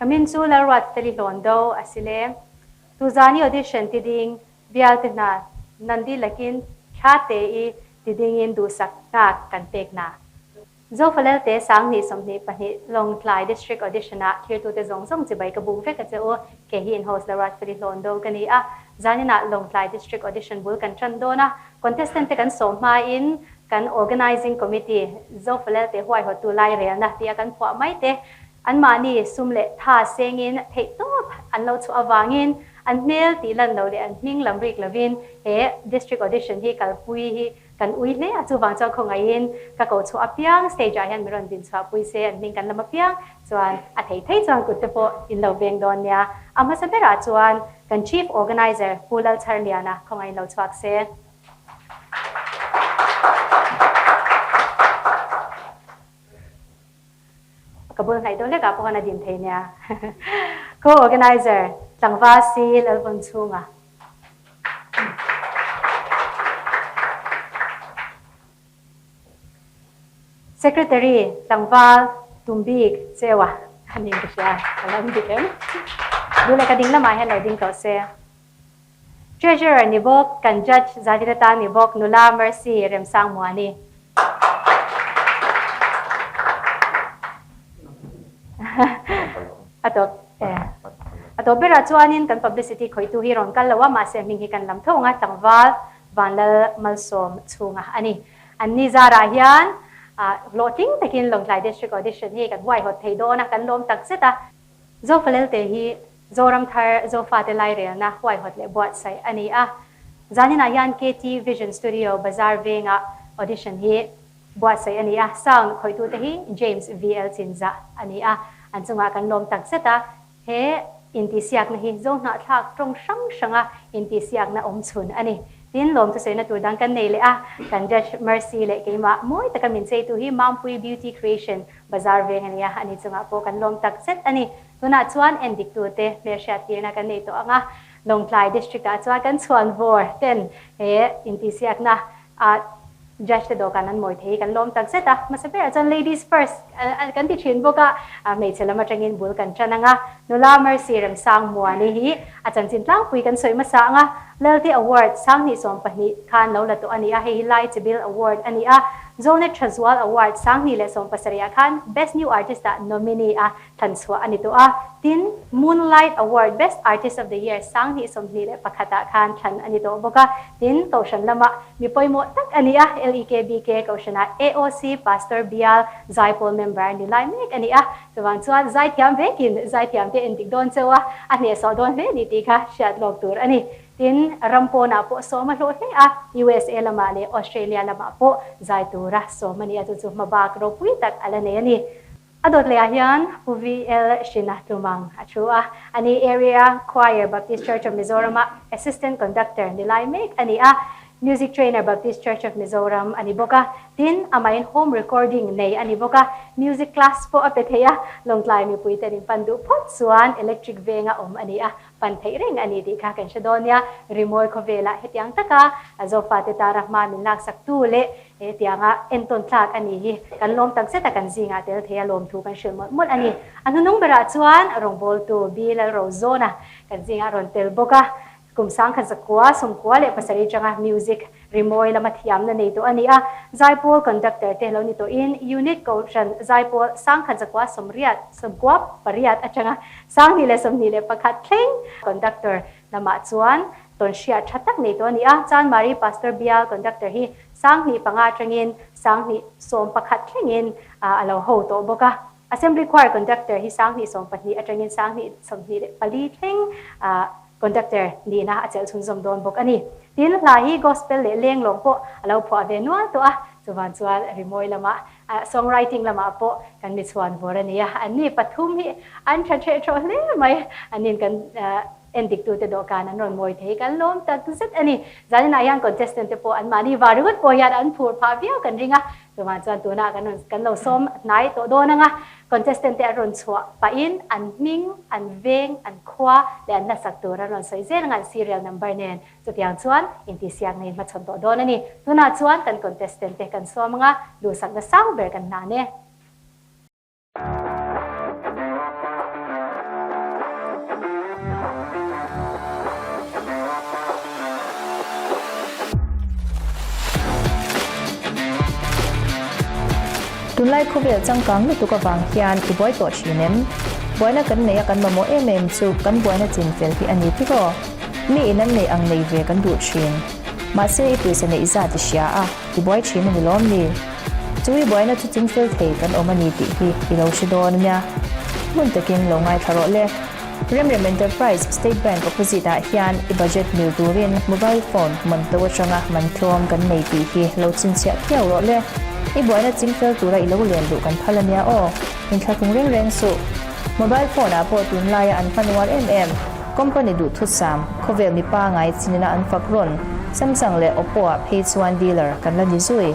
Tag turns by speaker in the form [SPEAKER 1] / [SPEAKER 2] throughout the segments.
[SPEAKER 1] Ka min chu Lalruatfeli Hlawndo a si le. Tuzan i audition ti ding vialte hna nan dihlak in thla te i ti ding in duhsaknak kan pek hna. Zofalelte 20 22 Lawngtlai District Audition ah thirtute zawng zawng chibai ka buk vek a che u. Kei hi in host Lalruatfeli Hlawndo ka ni a. Zanin ah Lawngtlai District Audition bul kan tan dawn a. Contestant te kan sawm hma in kan Organizing Committee Zofalelte huaihawttu lairelna tih a kan phuah mai te anmahni sum leh tha sengin theihtawp an lo chhuah avangin an hmel tih lan lo leh an hming lam rik lovin he District Audition hi kalpui hi Kan ui hle a, chuvang chuan khawngaihin ka koh chhuah apiang stage ah hian mi rawn din chhuah pui se, an hming kan lam apiang chuan a thei thei chuan kut te pawh in lo veng dawn nia. A hmasa berah chuan kan Chief Organizer Pu Lalchharliana khawngaihin lo chhuak se. Ka bul hnaih deuh hlekah pawh khan a din thei nia. Co-organizer Tlangval Si Lalvawnchhunga. Secretary Tlangval Tumbik Cheua a ning ka hria, ka lo dik em? Duh leh ka ding lamah hian lo ding tawh se. Treasurer ni bawk, kan Judge Zalina tan ni bawk Nula Mercy Remsangmuani. A tawp e. A tawp berah chuanin kan publicity khawihtu hi rawn kal lo a, mahse hming hi kan lam tho ang a, tlangval Vanlal Malsawm chhunga a ni. An ni zarah hian hlawhtling takin Lawngtlai District Audition hi kan huaihawt thei dawn a, kan lawm tak zet a. Zofalelte hi Zoram thar Zofate lairelna huaihawt leh buatsaih a ni a. Zaninah hian KT Vision Studio Bazar vengah audition hi buatsaih a ni a. Sound khawihtute hi James VL Chinzah a ni a. An chungah kan lawm tak zet a. He intihsiakna hi Zohnahthlak tawng hrang hranga intihsiakna awm chhun a ni. Tin, lawm thusawiina tur dang kan nei leh a. Kan Judge Mercy leh keimah mawi taka min cheitu hi Mampui Beauty Creation Bazar veng a nia, ani chungah pawh kan lawm tak zet a ni. Tunah chuan en diktute hmelhriat tirna kan nei tawh ang a, Lawngtlai District ah chuan kan chhuan vawr ten he intihsiakna ah Judge te dawhkan an mawi thei hi kan lawm tak zet a. Hmasa berah chuan Ladies first kan ti thin bawk a, hmeichhe lam atangin bul kan tan ang a. Nula Mercy Remsang Muani hi a chanchin tlangpui kan sawi hmasa ang a, Lelte Award 2012 khan lo la tawh a ni a, hei hi Lai Chibil Award a ni a. Zonet Thazual Award 2017 ah khan Best New Artist ah nominee a thlan chhuah a ni tawh a, tin, Moonlight Award Best Artist of the Year 2021 ah khan thlan a ni tawh bawk a, tin, Kohhran lama mi pawimawh tak a ni a, LEKBK Kohhranah AOC Pastor Bial Zaipawl member ni lai mek a ni a, chuvang chuan zaithiam vekin zaithiam te endik dawn cheu a, a hnehsawh dawn hle ni tih kha hriat lawk tur a ni. Tin, ram pawnah pawh sawm a hlawh hle a, USA lamah leh Australia lamah pawh zai tura sawm a ni a, chu chu hmabak ropui tak a la nei a ni. A dawt lehah hian Pu VL Hrina Tlumang a thu a, a ni Area Choir Baptist Church of Mizoram-a Assistant Conductor ni lai mek a ni a, Music Trainer Baptist Church of Mizoram a ni bawk a, tin, amahin home recording nei a ni bawk a, music class pawh a pe thei a, Lawngtlai mipuite an inpan duh phawt chuan electric venga awm a ni a, Pan theih reng a ni tih kha kan hre dawn nia. Rimawi khawvelah hetiang taka Zofate tara hma min laksaktu leh hetianga entawn tlak a ni hi kan lawm tak zet a, kan zingah tel thei a lawmthu kan hrilh mawlh mawlh a ni. A hnunung berah chuan rawngbawltu Bilal Rozawna kan zingah a rawn tel bawk a, kum 1997 atanga music Rimawi lama thiamna nei tawh a ni a, Zaipawl conductor te lo ni tawhin unit kohhran Zaipawl 1998 atanga 2021 thleng conductor lamah chuan tawnhriat tha tak nei tawh a ni a, Chanmari Pastor Bial conductor hi 2005 atangin 2011 thlengin a lo ho tawh bawk a, Assembly Choir conductor hi 2012 atangin 2024 thleng Conductor nihna a chelh chhunzawm dawn bawk a ni. Tin, hla hi gospel leh lenglawng pawh a lo phuah ve nual tawh a, chuvan chuan rimawi lamah, songwriting lamah pawh kan mi chhuan vawr a ni a. Anni pathum hi an tha ṭheh ṭhawh hle mai. Annin kan endiktute dawhkan an rawn mawi thei kan lawm tak zet a ni. Zaninah hian contestant te pawh anmahni var ringawt pawh hian an phur phah viau kan ring a, Chuvang chuan tunah kan rawn kan lo sawm hnai tawh dawn ang a, contestant te an rawn chhuah pahin an hming, an veng, an khua leh an hlasak tur an rawn sawi zel ang a, an serial number nen. Chutiang chuan intihsiak nei hmachhawn tawh dawn a ni. Tunah chuan kan contestant te kan sawm ang a, duhsakna sang ber kan hlan e.
[SPEAKER 2] Tunlai khawvel changkang lutuk avang hian i buai tawh thin em? Buaina kan neih a kan mamawh em em chu kan buaina chin fel hi a ni tiraw? Mi in an neih ang nei ve kan duh thin. Mahse i pawisa neih zat i hria a, i buai thin a ni lawm ni? Chu i buaina chu chin fel thei kan awm a ni tih hi i lo hre dawn ania. Hmun takin lo ngaithla rawh le. Remrem Enterprise State Bank opposite ah hian i budget mil turin mobile phone man to atanga man tlawm kan nei tih hi lo chhinchhiah phiau rawh le. I buaina chingfel tura i lo len duh kan phal ania aw. Inthlahlung reng reng suh. Mobile phone ah pawh tunlaia an hman uar em em. Company duhthusam, khawvel mipa ngai chinina an fak rawn. Samsung leh Oppo ah phei chuan dealer kan la ni zui.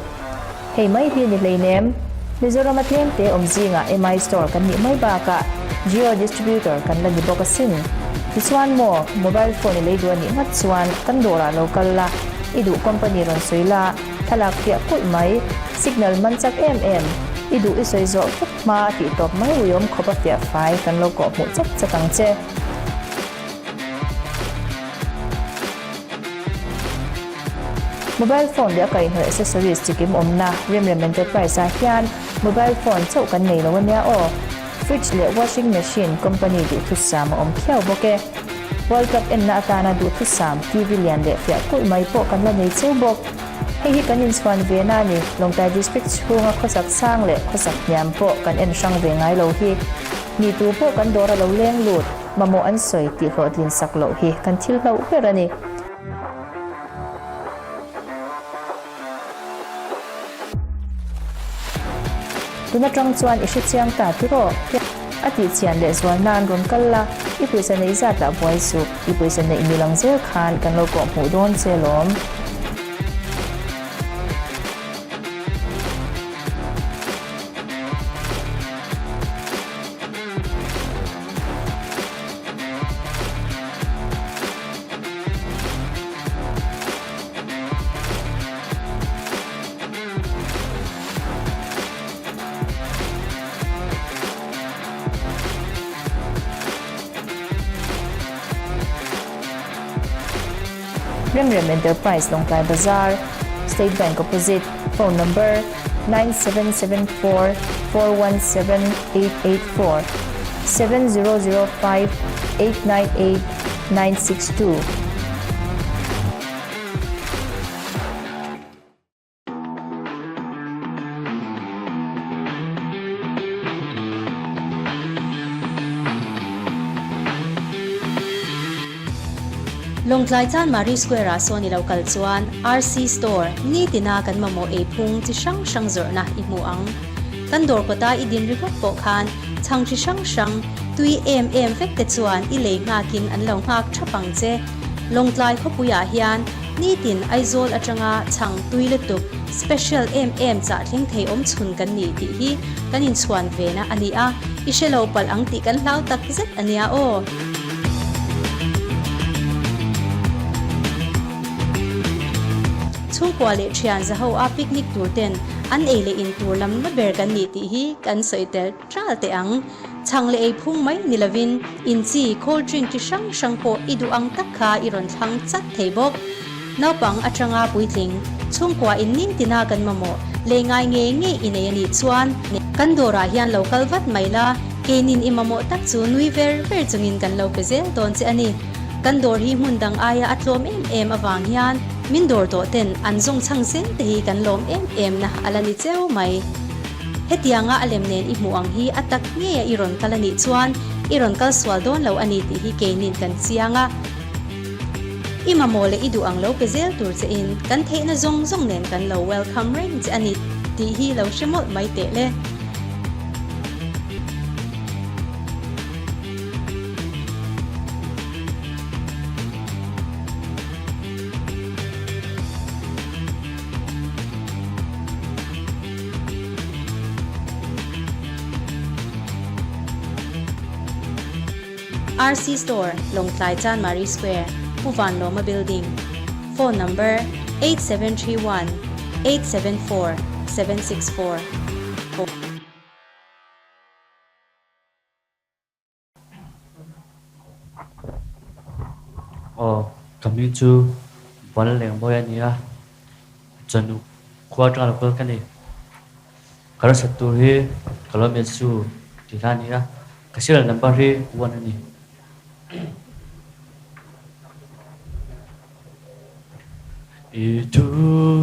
[SPEAKER 2] Hei mai hi ni hleinem. Mizorama tlemte awm zingah MI store kan nih mai bakah Jio distributor kan la ni bawk asin. Tichuan maw, mobile phone i lei duh a nih ngat chuan kan dawrah lo kal la, i duh company rawn sawi la, thlalak fiah kulh mai, signal man chak em em, i duh i sawi zawh vek hma tih tawp mai uiawm khawp a fiah fai kan lo kawh hmuh chat chat ang che. Mobile phone leh a kaihhnawih accessories chikim awmna Remrem Enterprise ah hian mobile phone chauh kan nei lo ania aw. Fridge leh washing machine company duhthusam a awm khiau bawk e. World Cup enna atana duhthusam TV lian leh fiah kulh mai pawh kan la nei cheu bawk. Hei hi kan inchhuan ve na a ni, Lawngtlai District chhunga khawsak sang leh khawsak hniam pawh kan en hrang ve ngai lo hi. Mi tu pawh kan dawr a lo leng lut, mamawh an sawi tih hlawhtlin sak loh hi kan thil hlauh ber a ni. Tun atang chuan i hre chiang ta tiraw? A tih chian leh zual nan rawn kal la, i pawisa neih zat ah buai suh, i pawisa neih mil ang zel khan kan lo kawh hmuh dawn che lawm. Remrem Enterprise Lawngtlai Bazar, State Bank opposite, phone number, 9774 417 884, 7005 898 962.
[SPEAKER 1] Lawngtlai Chanmari Square ah sawn i lo kal chuan RC Store nitina kan mamawh ei phung chi hrang hrang zawrhna i hmu ang. Kan dawr kawta i din ringawt pawh khan chhang chi hrang hrang, tui em em vek te chuan i lei nghakin an lo nghak thap ang che. Lawngtlai khawpuiah hian nitin Aizawl atanga chhang tui lutuk special em em chah thleng thei awm chhun kan ni tih hi kan inchhuan ve na a ni a, i hre lo palh ang tih kan hlau tak zet a nia aw. Chhungkua leh thian zaho a picnic tur ten an ei leh in tur lam na ber kan ni tih hi kan sawi tel tral teh ang. Chhang leh ei phung mai ni lovin in chi cold drink chi hrang hrang pawh i duh ang tak kha i rawn thlang chat thei bawk. Naupang atanga puitling, chhungkua in nin tina kan mamawh lei ngai ngei ngei i nei a nih chuan kan dawrah hian lo kal vat mai la, keinin i mamawh tak chu nui ver ver chungin kan lo pe zel dawn che a ni. Kan dawr hi hmun dang aia a tlawm em em avang hian min dawr tawh ten an zawng chhang zel te hi kan lawm em em na a la ni cheu mai. Hetianga a lem nen i hmuh ang hi a tak ngeia i rawn kal a nih chuan i rawn kal sual dawn lo a ni tih hi keinin kan chiang a. I mamawh leh i duh ang lo pe zel tur che in kan theihna zawng zawng nen kan lo welcome reng che a ni tih hi lo hre mawlh mai teh le. RC Store, Lawngtlai Chanmari Square, Pu Vanlawma Building, Phone number, 8731 874 764.
[SPEAKER 3] Aw, ka hming chu Vanlalengmawi a ni a, chawhnu khua atanga lo kal ka ni. Ka lasat tur hi ka lo melh chu tih hla a ni a, ka serial number hi one a ni. I thu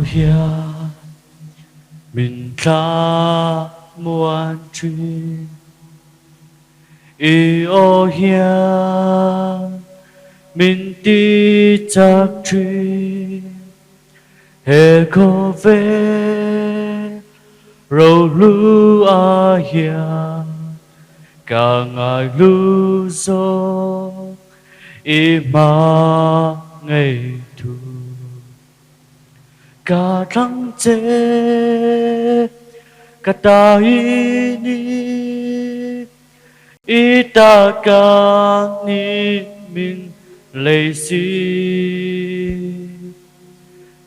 [SPEAKER 3] hian min thla muan thin, i aw hian min ti chak thin. He khawvel rohlu ah hian ka ngaihlu zawk i hma ngei thu. Ka thlang che ka ta i ni, i ta ka ni min lei si.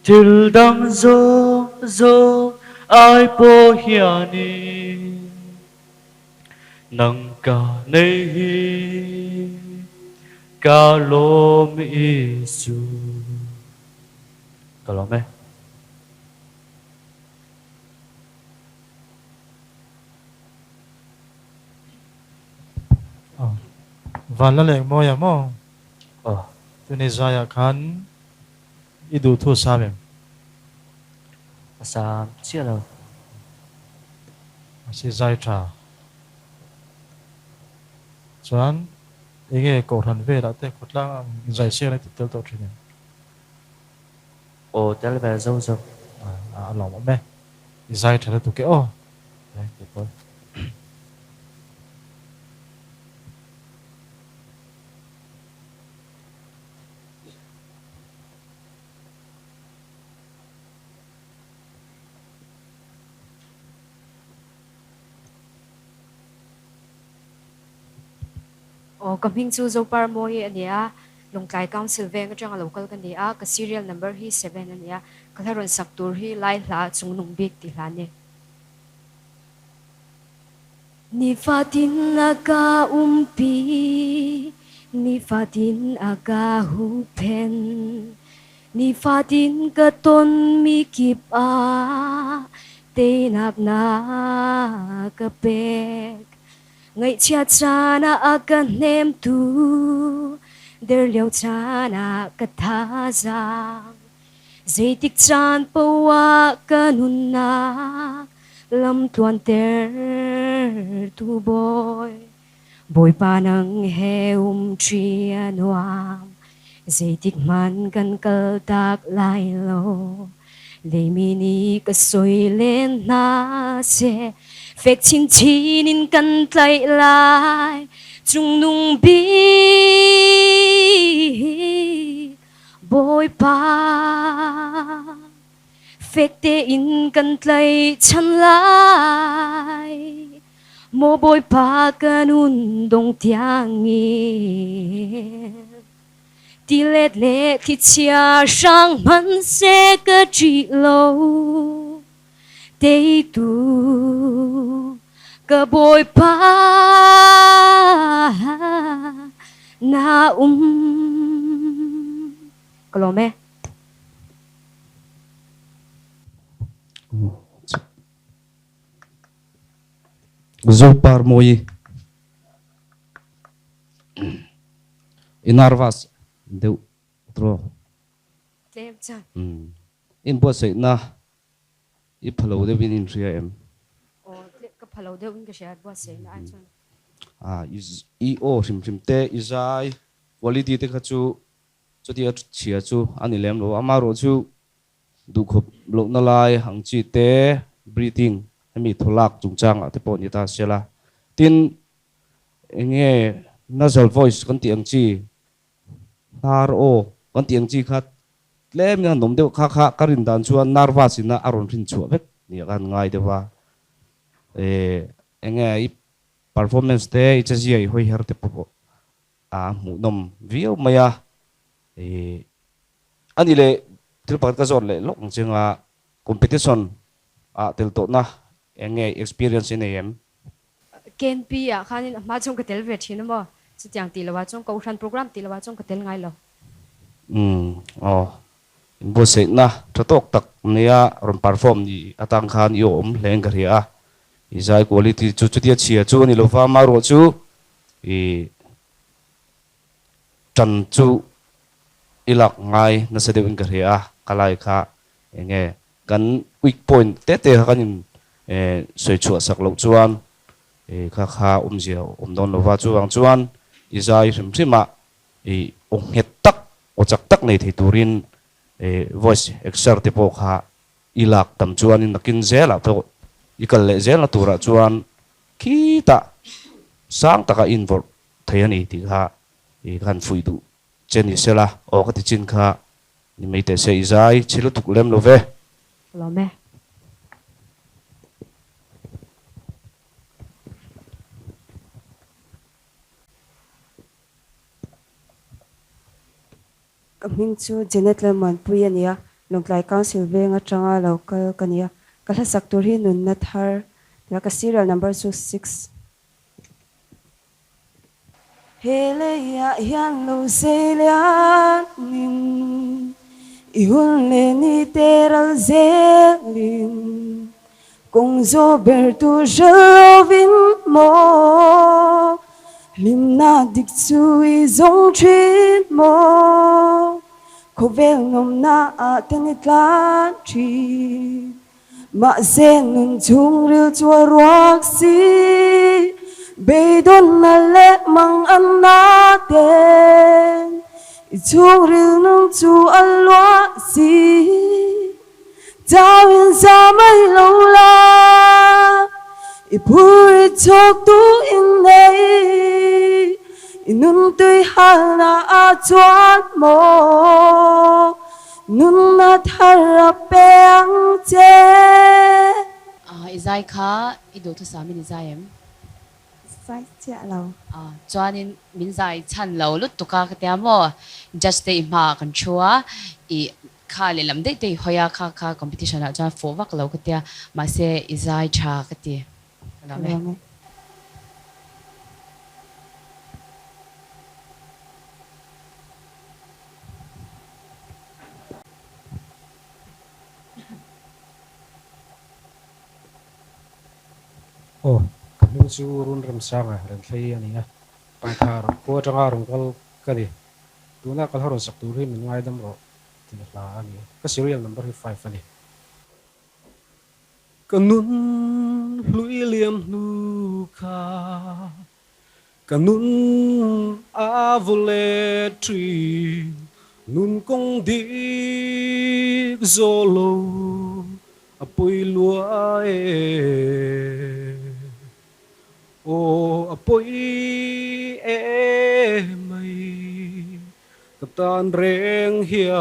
[SPEAKER 3] Thil dang zawng zawng ai pawh hianin nang ka nei hi ka lawm Isu. Ka lawm e.
[SPEAKER 4] Vanla leh Mawia maw?
[SPEAKER 3] Aw.
[SPEAKER 4] Chuni zaiah khan I duh thu sam em?
[SPEAKER 3] A sam chiah lo.
[SPEAKER 4] Mahse zai tha. Chuan enge kohhran velah te khawtlang ang inzai sial a ti tel tawh thin em?
[SPEAKER 3] Aw tel ve zo zo.
[SPEAKER 4] A lawmawm e. I zai tha lutuk e aw.
[SPEAKER 3] Thank you pawi.
[SPEAKER 5] Aw, ka hming chu Zopar Mawi a ni a, Lawngtlai Council veng atanga lo kal ka ni a, ka serial number hi seven a ni a, ka hla rawn sak tur hi Lai hla chungnung bik tih hla a ni. Nifatin a ka umpi, nifatin a ka huhphen, Nifatin ka tonmi kip ah teinak na ka pek. Ngaihchiat caan ah a ka hnemtu, der lio caan ah ka thazaang. Zeitik caan paoh ah ka nunnak lamtluantertu Bawi. Bawipa nang he umṭi a nuam, zeitik hmanh kan kaltak lai lo. Leimi nih ka soi len hna seh, fek chinchin in kan tlaih lai. Cungnung bik Bawipa. Fek tein kan tlaihchan lai. Maw Bawipa ka nun dong tiangin tilet le thlichia hrang hmanhseh ka ṭih lo. Teitu ka Bawipa na um. Ka lawm e.
[SPEAKER 6] Zopar mawi i nervous deuh tro.
[SPEAKER 5] Tlem chan.
[SPEAKER 6] In buatsaihna i phalo deuh in in hria em?
[SPEAKER 5] Aw, ka phalo deuh in ka hria buatsaihna ai chuan.
[SPEAKER 6] I aw hrim hrim te, i zai quality te kha chu Chutia chhia chu a ni lem lo. Amaherawh chu duhkhawp lohna lai ang chi te, breathing, hemi thawlak chungchangah te pawh ni ta se la. Tin, eng nge nasal voice kan tih ang chi, hnar aw kan tih ang chi kha tlem in a nawm deuh kha kha ka rin dan chuan nervous in a rawn rin chhuah vek nia ka han ngai deuh a. Eng nge i performance te, i chezia i hawi her te pawh A hmuhnawm viau mai a, ih a ni leh thil pakhat ka zawt leh lawk ang che nga competition ah tel tawhna eng nge experience i nei em?
[SPEAKER 5] KNP ah khanin a hma chuan ka tel ve thin a maw? Chutiang tih lohah chuan Kohhran program tih lohah chuan ka tel ngai lo.
[SPEAKER 6] Umm aw inbuatsaihna tha tawk tak nia rawn perform ni atang khan i awm hle in ka hria a. I zai quality chu chutia chhia chu a ni lova, amaherawh chu i tan chu i lak ngai nasa deuhin ka hria a, ka lai kha enge kan weak point te te kha kan in sawi chhuah sak loh chuan kha kha awmzia awm dawn lova, chuvang chuan i zai hrim hrim ah i aw nghet tak aw chak tak nei thei turin voice exer te pawh kha i lak tam chuanin nakin zelah pawh i kal leh zelna turah chuan khitah sang taka i invawrh thei a ni tih kha i khan fuih duh che ni sela aw ka ti chin kha ni mai teh se i zai chhe lutuk lem lo ve.
[SPEAKER 5] Lawm e.
[SPEAKER 7] Ka hming chu Janet Lalmuanpui a ni a, Lawngtlai Council veng atanga lo kal ka ni a. Ka hlasak tur hi nunna thar tia ka serial number chu six. He leiah hian lo sei lianin i hun leh ni te ral zelin Kawng zawh ber tur hre lovin maw? Hlimna dik chu i zawng thin maw? Khawvel nawmna ah te ni tlan thin. Mahse nun chhungril chu a ruak si. Beidawnna leh mang an na ten i chhungril nung chu a luah si. Chau in za mai lo la, i phur i chhawk tu in nei, i nun tui halna a chuan maw, nunna thar a pe ang che.
[SPEAKER 8] I zai kha i duhthusam in i zai em?
[SPEAKER 7] Zai chiah lo.
[SPEAKER 8] Chuanin min zai chhan lo lutuk a ka tia maw, judge te i hmaah kan thu a, i Kha lehlam daih te i hawi a, kha kha competition ah chuan fawh vak lo ka tia, mahse i zai tha ka ti. Ka lawm e.
[SPEAKER 9] Aw, ka hming chu Run Remsanga Renthlei a ni a, Paithar khua atanga rawn kal ka ni. Tuna ka hla rawn sak tur hi min ngaidam rawh tih hla a ni. Ka serial number hi five a ni. Ka nun hlui liam hnu kha ka nun a vaw let thin, nun kawng dik zawh lo a pawi lua e. Aw a pawi emai ka tan reng hian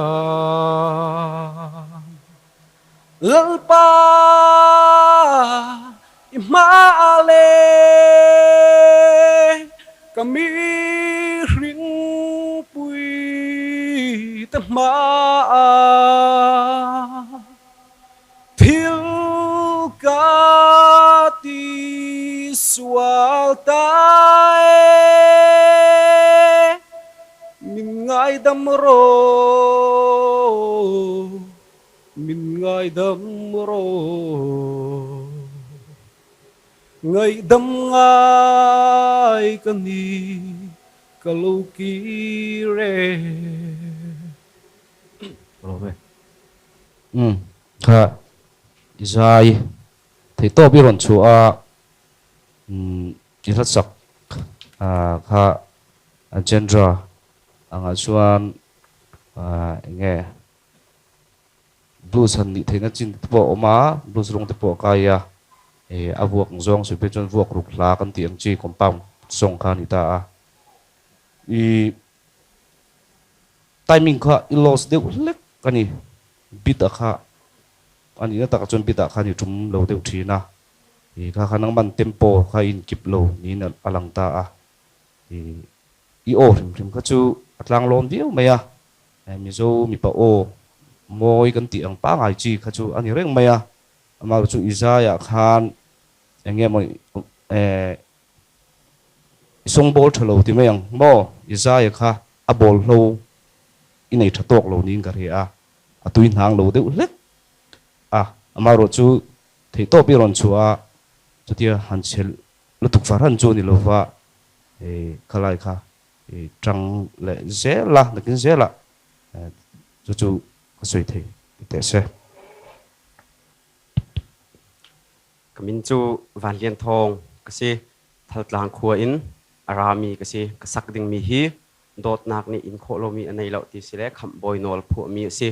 [SPEAKER 9] Lalpa i hma le ka mihring pui te hma Thil ka ti sual ta e, min ngaidam rawh, min ngaidam rawh. Ngaihdam ngai ka ni, ka lo kir e.
[SPEAKER 6] Umm kha i zai theih tawp i rawn chhuah a, umm i hla chak kha a genre angah chuan eng nge blues han nih theihna chin te pawh a awm a, blues rawng te pawh a kai a, ih a vuak ang zawng sawi phei chuan vuak ruk hla kan tih ang chi compound song kha a ni ta a, ih. Timing kha i loss deuh hlek a ni. Beat a kha a nihna takah chuan beat ah khan i tum lo deuh thin a. I kha kha nangman tempo kha i inkip lo niin a lang ta a. I i aw hrim hrim kha chu a tlang lawn viau mai a. Mizo mipa aw mawi kan tih ang pangai chi kha chu a ni reng mai a. Amaherawhchu chu i zaiah khan eng nge maw I sawngbawl tha lo ti mai ang maw? I zaia kha a bawl hlo i nei tha tawk lo niin ka hria a, a tui hnang lo deuh hlek a, amaherawhchu theihtawp i rawn chhuah a, Chutia han chhel lutuk fahran chu a ni lova, khalai kha i tang leh zel a, nakin zelah chu chu ka sawi thei ti teh se.
[SPEAKER 10] Ka min cu Van Lian Thawng ka si. Thaltlang khua in a rami ka si. Ka sak dingmi hi dawtnak nih in khawh lomi a nei loh ti si le khamhbawi nawl phuahmi a si.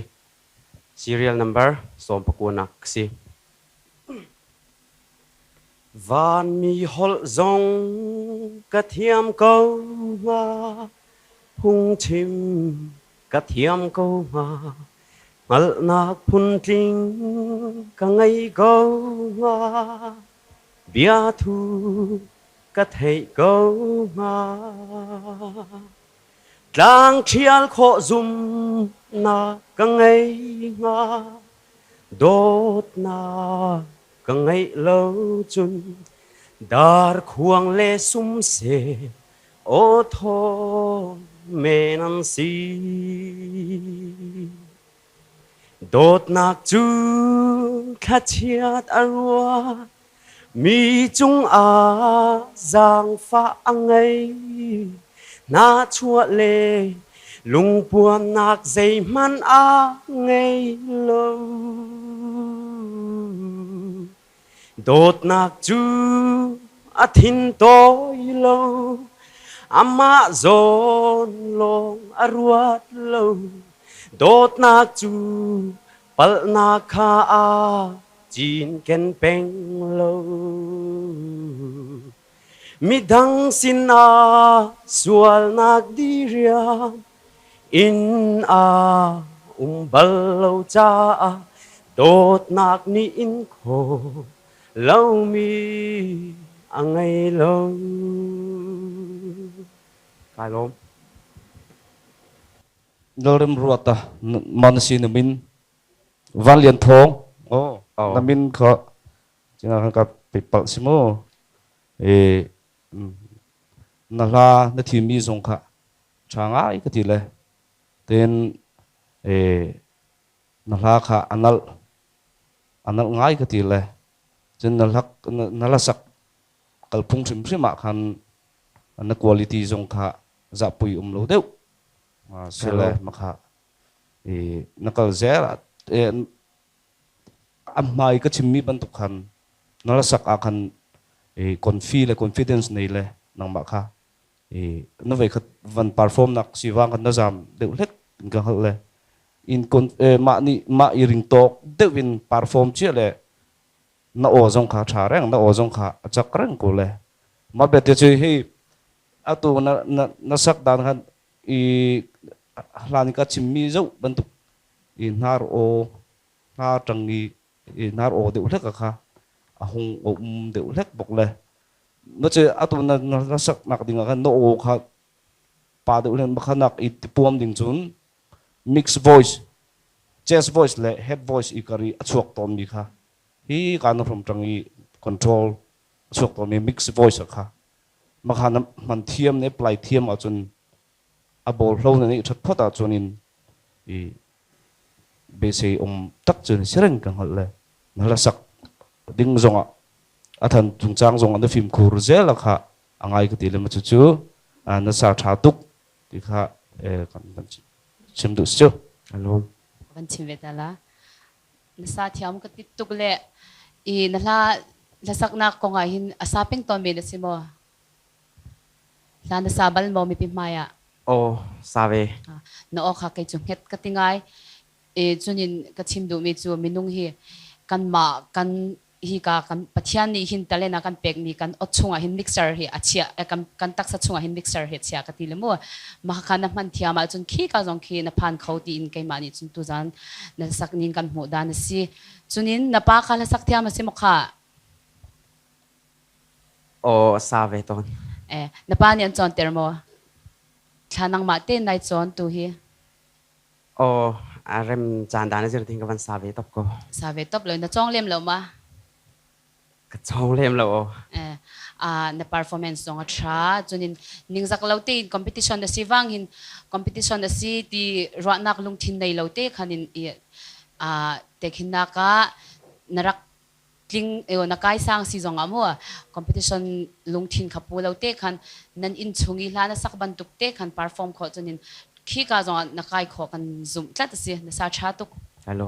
[SPEAKER 10] Serial number sawmpakuanak ka si. Vanmi holh zong ka thiam ko hnga, phungchim ka thiam ko hnga, hngalhnak phuntling ka ngei ko hnga, biathu ka theih ko hnga. Tlang ṭhial khawh zumnak ka ngei hnga, dawtnak ka ngeih lo cun darkhuang le sumseh aw thaw men an si. Dawtnak cu thlachiat a ruat, mi cungah zaangfah a ngei. Nahchuah le lungpuamnak zeihmanh a ngei lo. Dawtnak cu a thin tawi lo, amah zawn lawng a ruat lo. Dawtnak cu palhnak kha aa cinken peng lo. Midang sinah sualnak diriam in a um bal lo caah dawtnak nih in khawh lomi a ngei lo. Kai lawm.
[SPEAKER 6] Lalrem Ruata man si na min Van Lian Thawng oh na min kha Cina kan ka pe palh si mu. E na hla na thimmi zong kha ṭha ngai ka ti le ten e na hla kha a nalh a nalh ngai ka ti le cun na hlak na hlasak kalphung hrimhrim ah khan na quality zong kha zahpui um lo deuh sile makha i na kal zel a hmai ka chimmi bantuk khan na la sak ah khan i confi le confidence nei le nangmah kha i na vei khat van perform nak si wang kan na zam deuh hlek in ka hngalh le in kon mah nih mah i ring tawk deuh in perform chia le na aw zong kha tha reng na aw zong kha a chak reng ko le ma bete chu hi atu na na na sak dan khan i hlan ka chimmi zoh bantuk i hnar aw hnar ṭang i i hnar aw deuh hlek kha a hung um deuh hlek bawk le na ce atu na na sak nak ding ah khan na aw kha pa deuh hlek kha nak i tipuam ding cun mix voice chest voice le head voice i kari a chuak tawn mi kha hi ka na hrom ṭang i control a chuak tawn mi mix voice kha makha na hman thiam ne play thiam ahcun a ball hlo na nih ṭhat phot ahcun in i beisei um tak cu si reng ka hngalh le na hlasak ding zongah a than chungchang zong na fimkhur zel a kha a ngai ka ti le ma cu cu na sa ṭha tuk ti kha kan kan chim duh si cu.
[SPEAKER 10] Alom.
[SPEAKER 8] Kan chim ve ta la. Na sa thiam ka ti tuk le i na hla hlasaknak kong ah hin a sa peng tawn men a si maw? Hla na sa bal maw mipi hmai ah?
[SPEAKER 10] Aw, sa ve.
[SPEAKER 8] Na aw kha kei cu hnget ka ti ngai. E cunin ka chim duhmi cu minung hi kanmah kan hi ka kan Pathian nih hin talent a kan pekmi kan aw chungah hin mixer hi a chia kan kan taksa chungah hin mixer hi a chia ka ti le mu. Mah kha na hman thiam ahcun khi ka zong khi na phan kho tiin keimah nih cun tuzan na sak ning kan hmuh dan a si. Cunin na pa kha hlasak thiam a si maw kha?
[SPEAKER 10] Aw, a sa ve tawn.
[SPEAKER 8] Eh, na pa nih an cawnter maw? Thla nangmah te nai cawn tu hi.
[SPEAKER 10] Aw, a rem caan dan a zir ding ka van sa ve top ko.
[SPEAKER 8] Sa ve top lo, na cawng lem lo ma?
[SPEAKER 10] Ka cawng lem lo aw.
[SPEAKER 8] Eh, na performance zong a tha. Cunin ningzak lo tein competition a si wang hin competition a si ti ruahnak lungthin nei lo te khan in i tekhinnak ah na rak Tling eo na kai sang si zong ah mu competition lungthin kha pu lo te khan nan inn chung i hla na sak bantuk te khan perform khawh cun in khi ka zong ah na kai khawh kan zumh tlat a si na sa tha tuk.
[SPEAKER 10] Hello.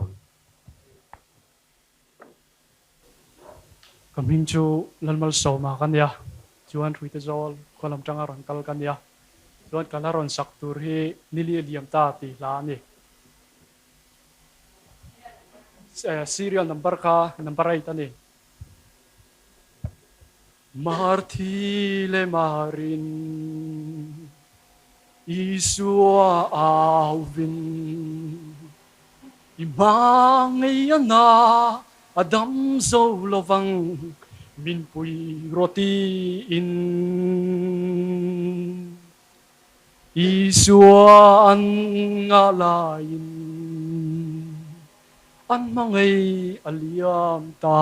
[SPEAKER 11] Ka hming chu Lalmalsawma ka nia, chuan Hruitezawl khua lam tanga rawn kal ka nia, chuan ka hla rawn sak tur hi Nili a liam ta tih hla a ni. Serial number kha number 8 a ni. Marthi le Marin Isua auvin i hma ngei a na a dam zo lovang min pui rawh tiin. Isua an ngah laiin an hmangaih a liam ta.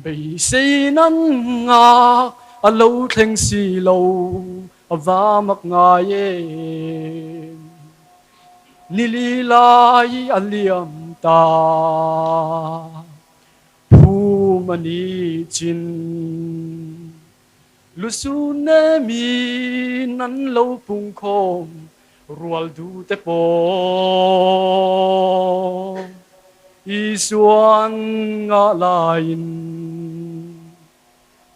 [SPEAKER 11] Beisei nan ngak a lo thleng si lo, a va mak ngai em. Nili lai a liam ta, phum a ni chin. Lusun nemi nan lo pungkhawm rual duh te pawh Isuan ngah laiin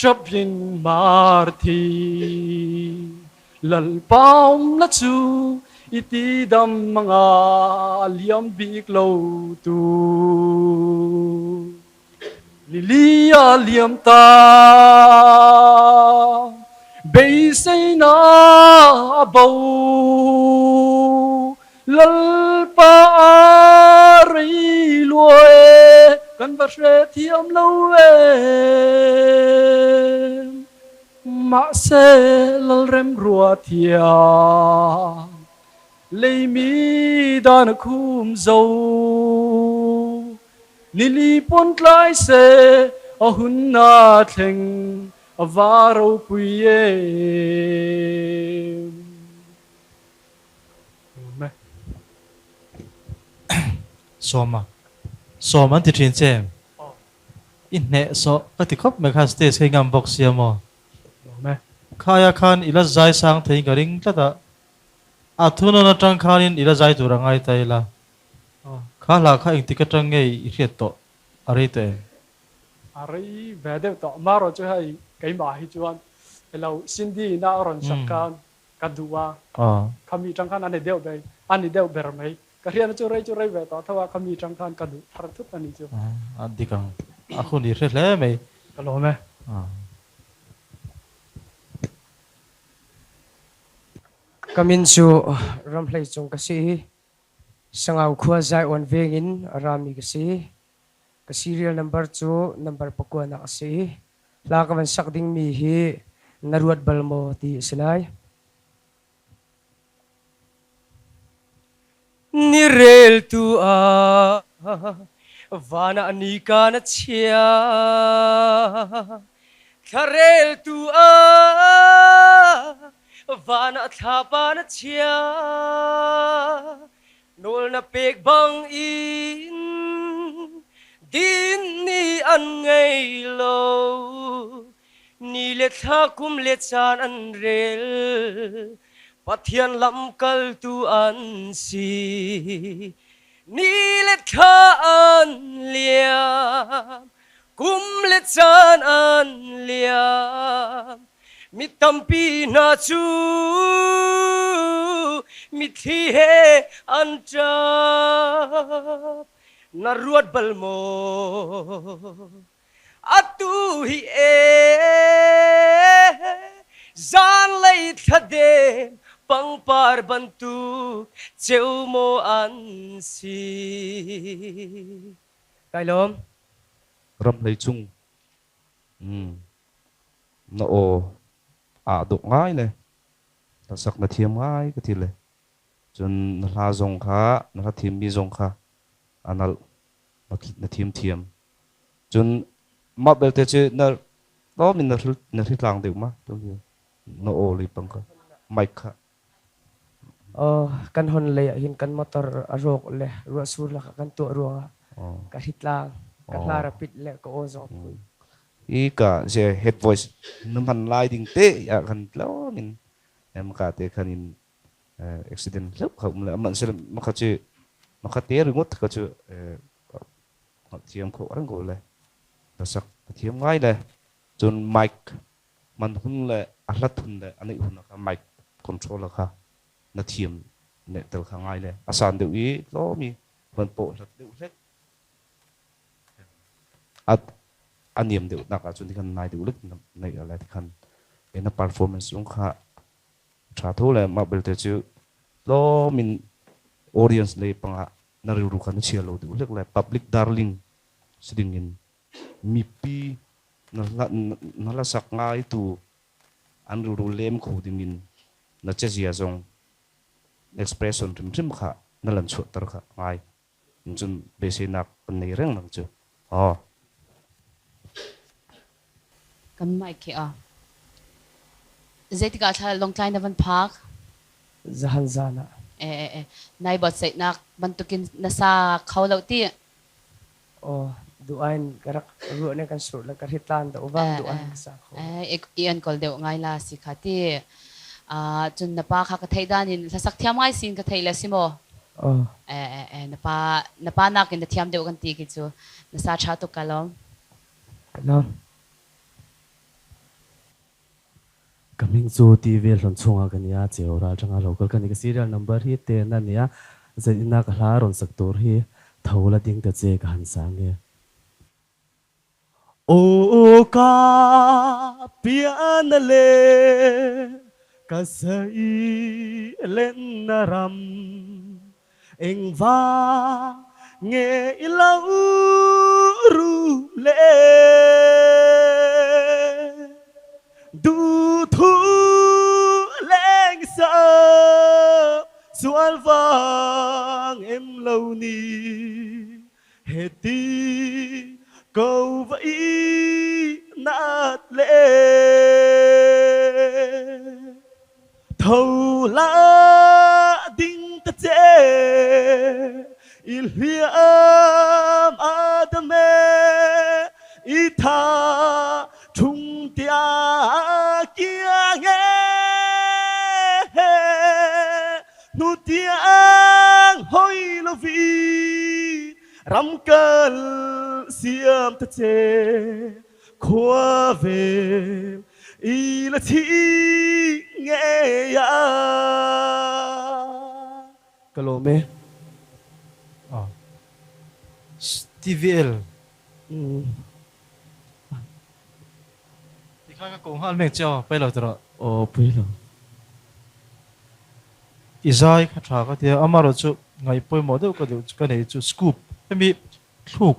[SPEAKER 11] ṭapin Marthi Lalpa umna chu i tidam anga liam bik lo tu. Lili a liam ta, beiseina a bo. Lalpa a rei lua e, kan va hre thiam lo em. Mahse Lalrem rua thiam, leimi dan a khum zo. Nili pawn tlai se a hun a thleng a va ropui em.
[SPEAKER 4] Sawma sawm an ti thin che em? I hneh sawh ka ti khawp mai kha stage kha i ngam bawk sia maw? Khaia khan i la zai sang thei ka ring tlat a, a thunawn atang khanin i la zai tur a ngai ta ila. Kha hla kha engtik atang nge i hriat tawh? A rei tawh em?
[SPEAKER 11] A rei ve deuh tawh. Amaherawh chu hei keimah hi chuan elo Cindy ina a rawn sak khan ka duh a, khami tang khan a ni deuh ber, a ni deuh ber mai. Ka hriatna chu rei chu rei ve tawh tho a, khami tang khan ka duh thar thut a ni chu.
[SPEAKER 4] A dik ang. A hun i hre hle mai.
[SPEAKER 11] Ka lawm e.
[SPEAKER 12] Ka min chu Ramhlei cung ka si i Sangau khua Zion veng in a rami ka si. Ka serial number cu number pakua nak a si. Hla ka van sak dingmi hi na ruat bal maw ti a si lai. Ni reltu ah van ah nika na chia. Thlareltu ah van ah thlapa na chia. Nawl na pek bang in din ni an ngei lo. Ni le thla kum le caan an rel. Pathian lamkaltu an si. Ni le thla an liam. Kum le caan an liam. Mi tampi hna cu mitthli he an ṭap. Na ruat bal maw? Atu hi ee zanlei thladem pangpar bantuk ceu maw an si? Kai lawm.
[SPEAKER 6] Ram hlei cung na aw aa dawh ngai le hlasak na thiam ngai ka ti le cun na hla zong kha na hla thimmi zong kha a nalh na thim thiam cun mah belte cu na tlawm in na hritlang deuh ma na aw lei pang kha mic kha.
[SPEAKER 12] Kan hon lei ah hin kan motor a rawk le ruahsur lakah kan tuah ruangah ka hritlang. Ka hla rapid le ka aw zawng pui.
[SPEAKER 6] I ka ze head voice na hman lai ding te ah khan tlawmin maka te khan in accident hleuh kha um le amah sel maka chu maka te ringawt kha chu thiam khawh reng ko le hlasak ka thiam ngai le cun mic man hun le a hlat hun le a neih hun kha mic control kha na thiam ne tel kha ngai le a san deuh i tlawm i van pawh hlat deuh hlek a a niam deuh nak ahcun tikhan nai deuh lek neih le tikhan na performance zong kha tha tho le mah belte cu tlawm in audience lei pangah na rilru kha na chia lo deuh hlek le public darling si ding in mipi na hlasak ngai tu an rilru lem kho ding in na chezia zong expression hrimhrim kha na lan chuahter kha ngai cun beiseinak kan nei reng nang cu aw.
[SPEAKER 8] Kan mic khi a zeitikah thla Lawngtlai na van phak?
[SPEAKER 12] Zahan zan ah.
[SPEAKER 8] E e e nai buatsaihnak bantukin na sa kho lo ti?
[SPEAKER 12] Aw, duh-ain ka rak ruah ne kan surh le ka hritlan da uvang duh-ain ka sa kho.
[SPEAKER 8] Eh, i an kol deuh ngai la si kha ti. Ah, cun na pa kha ka theih dan in hlasak thiam ngai sin ka theih le si maw?
[SPEAKER 12] Aw.
[SPEAKER 8] Eh, eh, eh, na pa na pa nakin na thiam deuh kan ti ki cu. Na sa tha tuk ka lawm.
[SPEAKER 12] Ka lawm.
[SPEAKER 13] Ka hming chu TV hlawn chungah ka nia, cheu ral tanga local ka ni. Ka serial number hi ten a nia, zan ina ka hla rawn sak tur hi tho la ding ta che ka han sa nge. Aw ka pian le ka zai lenna ram Engvang nge i lo rum le? Duhthu leng sap sual vang em lo ni? Heti ko va i nat le. Tho la ding ta che i hliam a dam e i tha thung tia kiang e nu tiang hoi lo vi ram kal siam ta che khua vel i la thi ngei a. Ka lawm e.
[SPEAKER 4] TVL. Tikhan ka ko nghal mek che aw, pei lo tawh rawh.
[SPEAKER 13] Aw, pui lo.
[SPEAKER 4] I zai kha tha ka tia, amaherawhchu ngaih pawimawh deuh ka duh ka nei chu scoop hemi thluk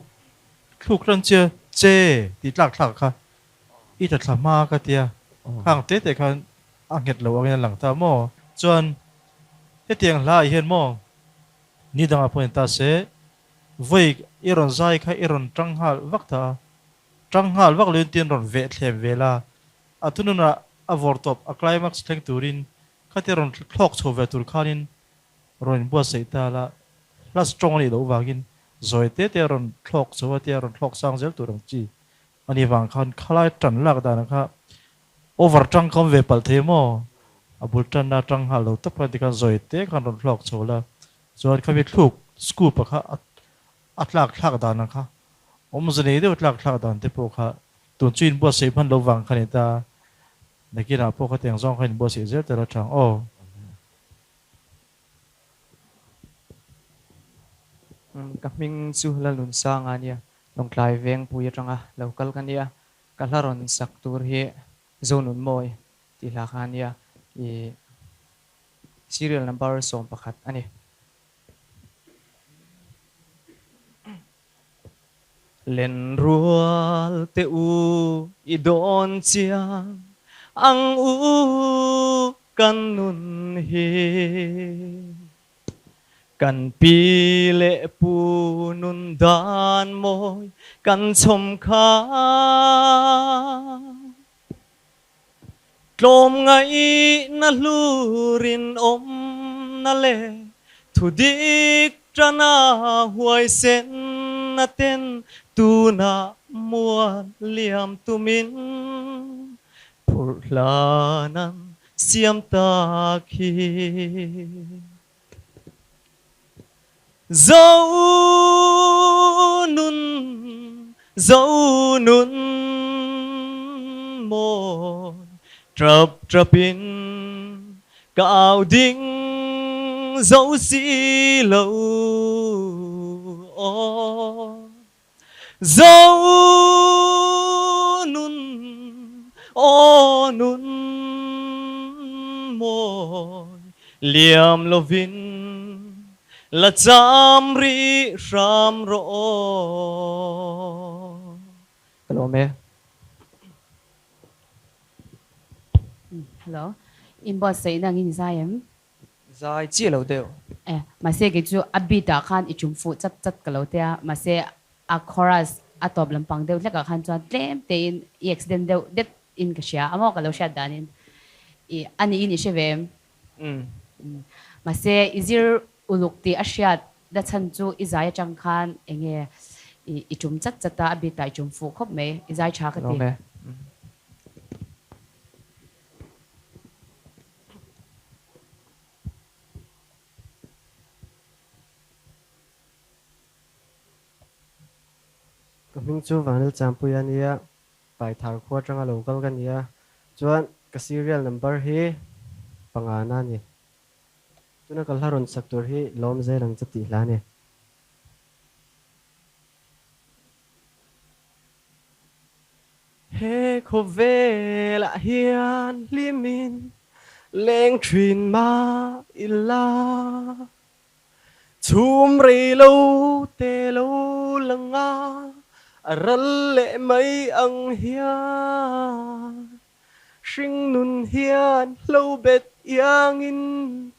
[SPEAKER 4] Thluk ran chia che tih tlak thlak kha i ta thla hma ka tia, khang te te khan a nghet lo angin a lang ta maw? Chuan hetiang hla ah hian maw ni dangah pawh in ta se, vawi i rawn zai kha i rawn tang nghal vak ta a, tang nghal vak loin tin rawn veh thlem ve la, a thununah a vawr tawp a climax thleng turin khatia rawn thlawk chho ve tur khanin rawn inbuatsaih ta la, hla strong a nih loh vangin zawi te te a rawn thlawk chho a tia rawn thlawk sang zel tur ang chi a nih vang khan khalai tan lak dan kha over tang ka awm ve palh thei maw? A bul tanna tang nghal lo tak khan tikhan zawi te khan rawn thlawk chho la, chuan khami thluk scoop a kha a tlak thlak dan ang kha awmze nei deuh tlak thlak dan te pawh kha tun chu inbuatsaih hman lo vang kha ni ta, nakinah pawh khatiang zawng kha inbuatsaih zel tel a tha ang aw.
[SPEAKER 12] Ka hming chu Lalnunsanga a nia, Lawngtlai Vengpui atanga lo kal ka nia. Ka hla rawn sak tur hi Zonunmawi tih hla kha a nia, i serial number 11 a ni. Lenrual te u i dawn chiang ang u kan nun hi. Kan pi leh pu nun dan mawi kan chhawm kha. Tlawmngaihna hlurin awmna leh thudik tana huaisenna ten
[SPEAKER 14] Tunah mual liam tumin phurh hlan an siam tak hi. Zo nun, zo nun mawi trap trapin ka au ding zo si lo aw. Zo nun, aw nun mawi liam lovin la cham rih hram rawh aw.
[SPEAKER 15] Ka lawm e.
[SPEAKER 8] Hello, in buatsaihna angin i zai em?
[SPEAKER 15] Zai chiah lo deuh.
[SPEAKER 8] E, mahse kei chu a beat ah khan i chum fuh chat chat ka lo tia, mahse a chorus a tawp lampang deuh hlek ah khan chuan tlem tein i accident deuh det in ka hria a maw ka lo hriat danin i a niin i hre ve em?
[SPEAKER 15] Umm.
[SPEAKER 8] Mahse i zir uluk tih a hriat na chhan chu i zai atang khan enge i chum chat chat a, a beat ah i chum fuh khawp mai, i zai tha ka ti.
[SPEAKER 15] Lawm e.
[SPEAKER 16] Ka hming chu Vanil Champui a nia, Paithar khua atanga lo kal ka nia, chuan ka serial number hi pangana a ni. Tuna ka hla rawn sak tur hi lawm zel ang che tih hla a ni. He khawvelah hian hlimin leng thin mah ila, chhum rei lo te lo lang a, a ral leh mai ang hian hringnun hian hlo bet iangin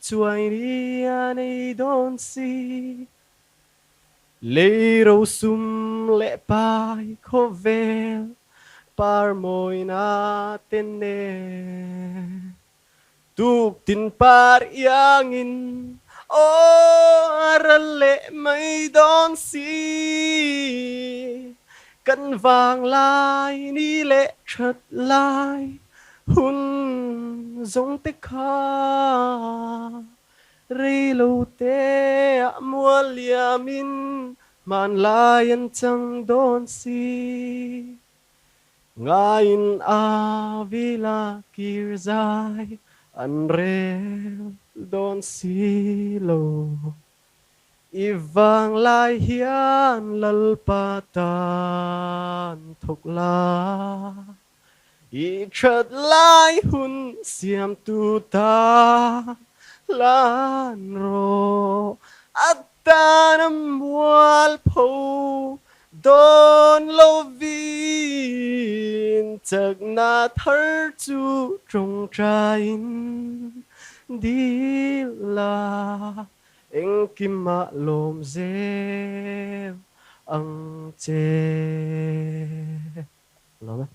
[SPEAKER 16] chuai ni a nei dawn si. Lei rosum leh pai khawvel par mawina te nen tuk tin par iangin aw a ral leh mai dawn si. Kan vang lai ni leh that lai hun zawng te kha. Rei lo te ah mual liamin hmanlai an chang dawn si. Ngaiin a vila kir zai an rel dawn si lo. I vanglai hian Lalpa tan thawk la. I that lai hun siamtu ta lan rawh, a tan a mualpho dawn lovin chakna thar chu tawngtaiin dil la, engkimah lawm zel ang che. Lawm e.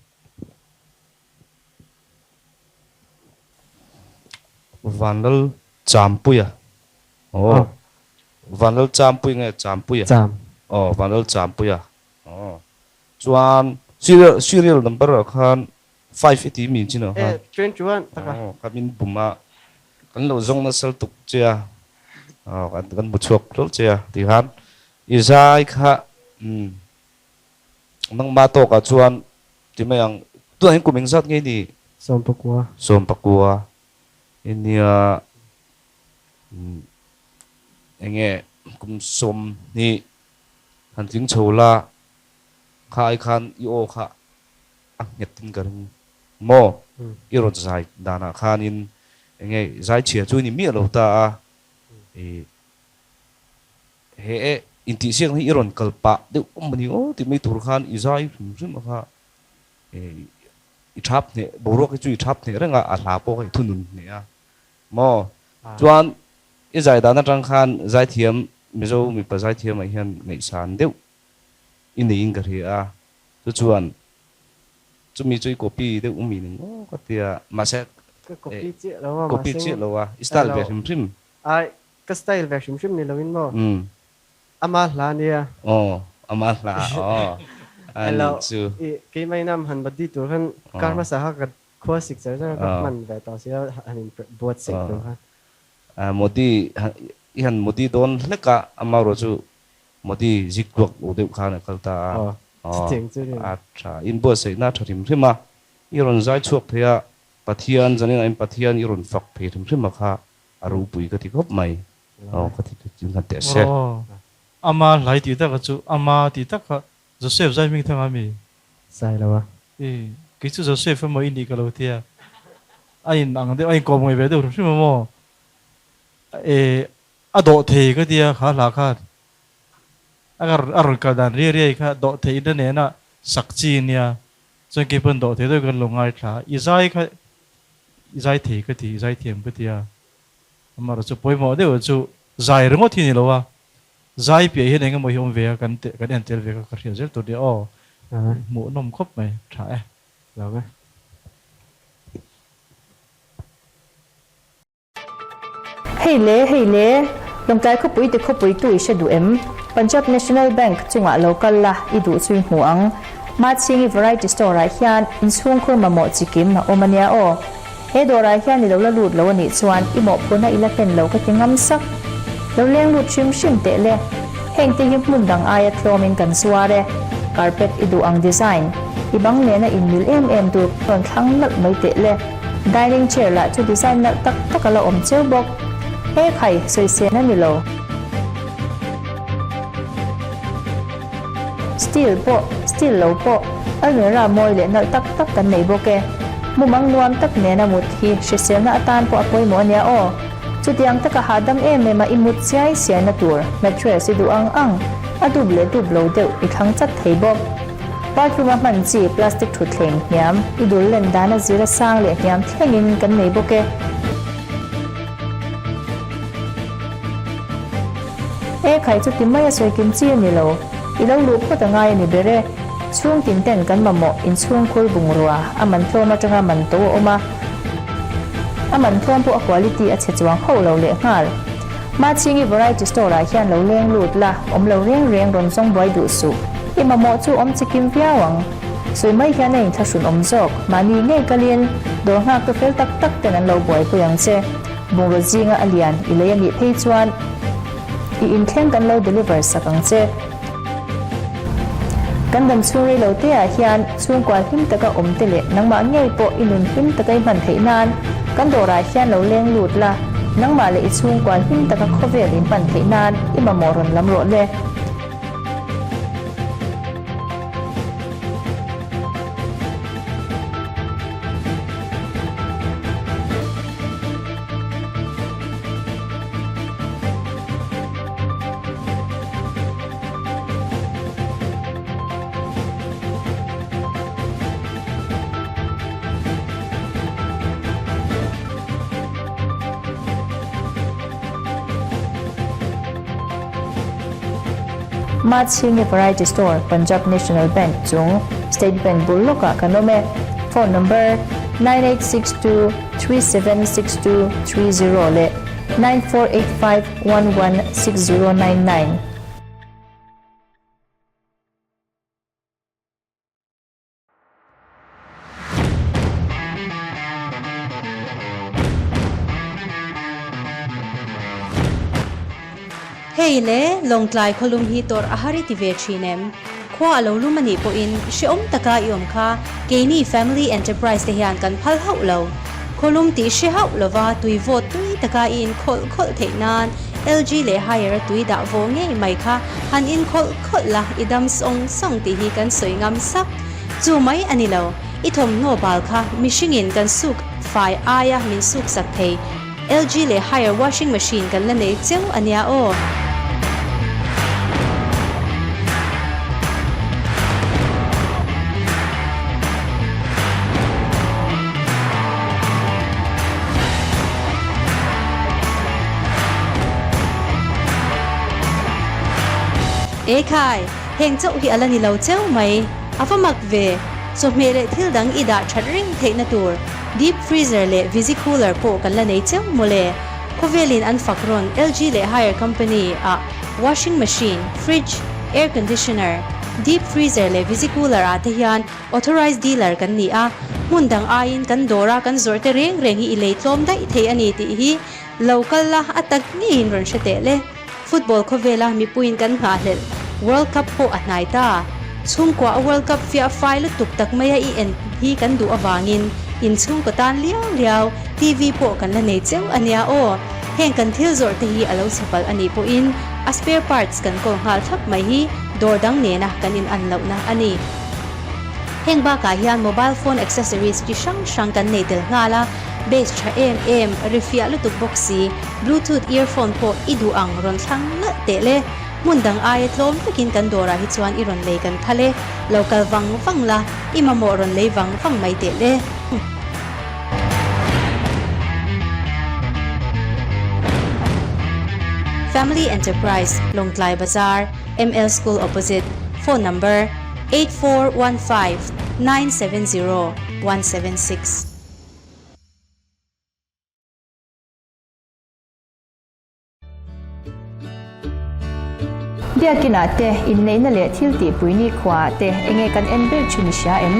[SPEAKER 6] Vanlal Champuia aw Vanlal Champui nge Champuia
[SPEAKER 16] Cham
[SPEAKER 6] aw Vanlal Champuia aw chuan serial serial number ah khan five i ti mi chin ah khan
[SPEAKER 16] E 21 taka
[SPEAKER 6] aw kha min bum a kan lo zawng nasa lutuk che a aw kan kan hmu chhuak hlawlh che a ti khan i zai kha umm Nangmah tawkah chuan ti mai ang, tunah hian kum engzat nge ni?
[SPEAKER 16] Sawmpakua.
[SPEAKER 6] Sawmpakua i nia enge kum 20 han tling chho la, kha ai khan i aw kha a nghet in ka ring maw? I rawn zai danah khanin enge zai chhia chu i ni miah lo ta a, i He e intihsiakna hi i rawn kal pah deuh awm a ni aw tih mai tur khan i zai hrim hrim a kha i thap hneh boruak hi chu i thap hneh reng a, a hla pawh kha i thunun hneh a maw? Chuan i zai dan atang khan zaithiam Mizo mipa zaithiamah hian ngaihsan deuh i neiin ka hria a, chu chuan chumi chu i copy deuh awm i ning aw ka tia mahse
[SPEAKER 16] Ka copy chiah lo a
[SPEAKER 6] copy chiah lo a, i style ve hrim hrim.
[SPEAKER 16] Ai Ka style ve hrim hrim ni loin maw? Ama hla nia.
[SPEAKER 6] Aw, Ama hla aw a nih chu.
[SPEAKER 17] I keimah in am han badi tur khan kar hmasa kha ka khua sik char char a ka hman ve tawh si a han in buatsaih tur khan.
[SPEAKER 6] Modi i han Modi dawn hlek a amaherawh chu Modi zik tluak lo deuh khan a kal ta a. A tha in buatsaihna a tha hrim hrim a i rawn zai chhuak thei a Pathian zanin ah in Pathian i rawn fak thei hrim hrim a kha a ropui ka ti khawp mai. Aw ka ti chu nghat teh se.
[SPEAKER 4] Aw ama hlai tih taka chu ama tih tak kha Joseph zai hming thang ami?
[SPEAKER 17] Zai lo a.
[SPEAKER 4] I kei chu Joseph emaw i nih ka lo tia. A in ang deuh a in kawm ngei ve deuh hrim hrim emaw e a dawh thei ka tia kha hla khan a a rawn kal dan riai riai kha dawh theih na nena sak chi ania chuan kei pawn dawh thei deuh kan lo ngaithla i zai kha i zai thei ka ti i zai thiam ka tia. Amaherawh chu pawimawh deuh chu zai ringawt hi ni lo a, zai piah hian eng emaw hi awm ve a, kan kan en tel ve kha ka hriat zel tur nia aw, hmuhnawm khawp mai, tha e.
[SPEAKER 17] Lawm e.
[SPEAKER 2] Hei le, hei le, Lawngtlai khawpui ti khawpui tu i hre duh em? Punjab National Bank chungah lo kal la, i duh chu i hmu ang. Mahchhingi Variety Store ah hian inchhungkhur mamawh chikim a awm a nia aw. He dawrah hian i lo la lut lo a nih chuan i mawhphurhna i la hlen lo ka ti ngam sak. Lo leng lut hrim hrim teh le. Heng te hi hmun dang aia tlawmin kan zuar e. Carpet i duh ang design i bang nena inmil em em tur rawn thlang nalh mai teh le. Dining chair lah chu design nalh tak tak a la awm cheu bawk. He khai sawisên a ni lo. Steel pawh, steel lo pawh, almirah mawi leh nalh tak tak kan nei bawk e. Mumang nuam tak nena mut hi hriselna atan pawh a pawimawh a nia aw. Chutiang taka hahdam em em a i mut chiai siaina tur mattress i duh ang ang, a dup leh dup lo deuh i thlang chat thei bawk. Bathroom a hman chi plastic thutthleng hniam i dul len dan a zir a sang leh hniam thlengin kan nei bawk e. E khai chu ti mai a sawi kim chi a ni lo. I lo luh phawt a ngai a ni ber e. Chhung tin ten kan mamawh inchhungkhur bungrua a man tlawm atanga man to a awm a. A man tlawm pawh a quality a chhe chuang hauh lo leh nghal. Mahchhingi variety store ah hian lo leng lut la, awm lo reng reng rawn zawng buai duh suh. I mamawh chu awm chi kim viau ang. Sawi mai hian a inthlahrun awm zawk. Mahni ngei kalin dawr nghak te fel tak tak ten an lo buaipui ang che. Bungraw zinga a lian i lei a nih phei chuan i inthleng kan lo deliver sak ang che. Kan dam chhung rei lo te ah hian chhungkua hlim taka awm te leh nangmah ngei pawh i nun hlim taka i hman theih nan kan dawrah hian lo leng lut la, nangmah leh i chhungkua hlim taka khawvel in hman theih nan i mamawh rawn lam rawh le. Mahchhingi Variety Store, Punjab National Bank chung State Bank bul lawkah kan awm e. Phone number, 9862 3762 30 leh 9485 116099.
[SPEAKER 1] Hei le, Lawngtlai khawlum hi tawrh a har i ti ve thin em? Khua a lo lum a nih pawhin hrehawm taka i awm kha keini Family Enterprise te hian kan phal hauh lo. Khawlum tih hre hauh lova tui vawt tui taka i inkhawlh khawlh theih nan LG leh Haier a tui dah vaw ngei mai kha han inkhawlh khawlh la i dam sawng sawng tih hi kan sawi ngam sak. Chu mai a ni lo, i thawmhnaw bal kha mihringin kan suk fai aia min suk sak thei. LG leh Haier washing machine kan la nei cheu a nia aw. Ekhai, heng chauh hi a la ni lo cheu mai. A va mak ve. Chawhmeh leh thil dang i dah that reng theihna tur. Deep freezer leh visi cooler pawh kan la nei cheu mawle. Khawvelin an fak rawn LG leh Haier company ah washing machine, fridge, Air Conditioner, Deep Freezer leh Visi Cooler ah te hian Authorized Dealer kan ni a, hmun dang aiin kan dawra kan zawrh te reng reng hi i lei tlawm daih thei a ni tih hi lo kal la a tak ngeiin rawn hre teh le. Football khawvela mipuiin kan nghahhlelh World Cup pawh a hnai ta. Chhungkua a World Cup fiah fai lutuk tak maia i en hi kan duh avangin inchhungkaw tan liau liau TV pawh kan la nei cheu a nia aw. Heng kan thil zawrh te hi a lo chhe palh a nih pawhin a spare parts kan kawl nghal thlap mai hi dawr dang nena kan in an lohna a ni. Heng bakah hian mobile phone accessories chi hrang hrang kan nei tel nghal a, bass tha em em, ri fiah lutuk bawk si, bluetooth earphone pawh i duh ang rawn thlang nalh teh le. Hmun dang aia tlawm takin kan dawrah hi chuan i rawn lei kan phal e, lo kal vang vang la, i mamawh rawn lei vang vang mai teh le. Family Enterprise, Lawngtlai Bazar, ML School Opposite, Phone Number, 8415 970 176.
[SPEAKER 2] Biakinah te, inneihna leh thil tihpui nikhuaah te enge kan en ber thin i hria em?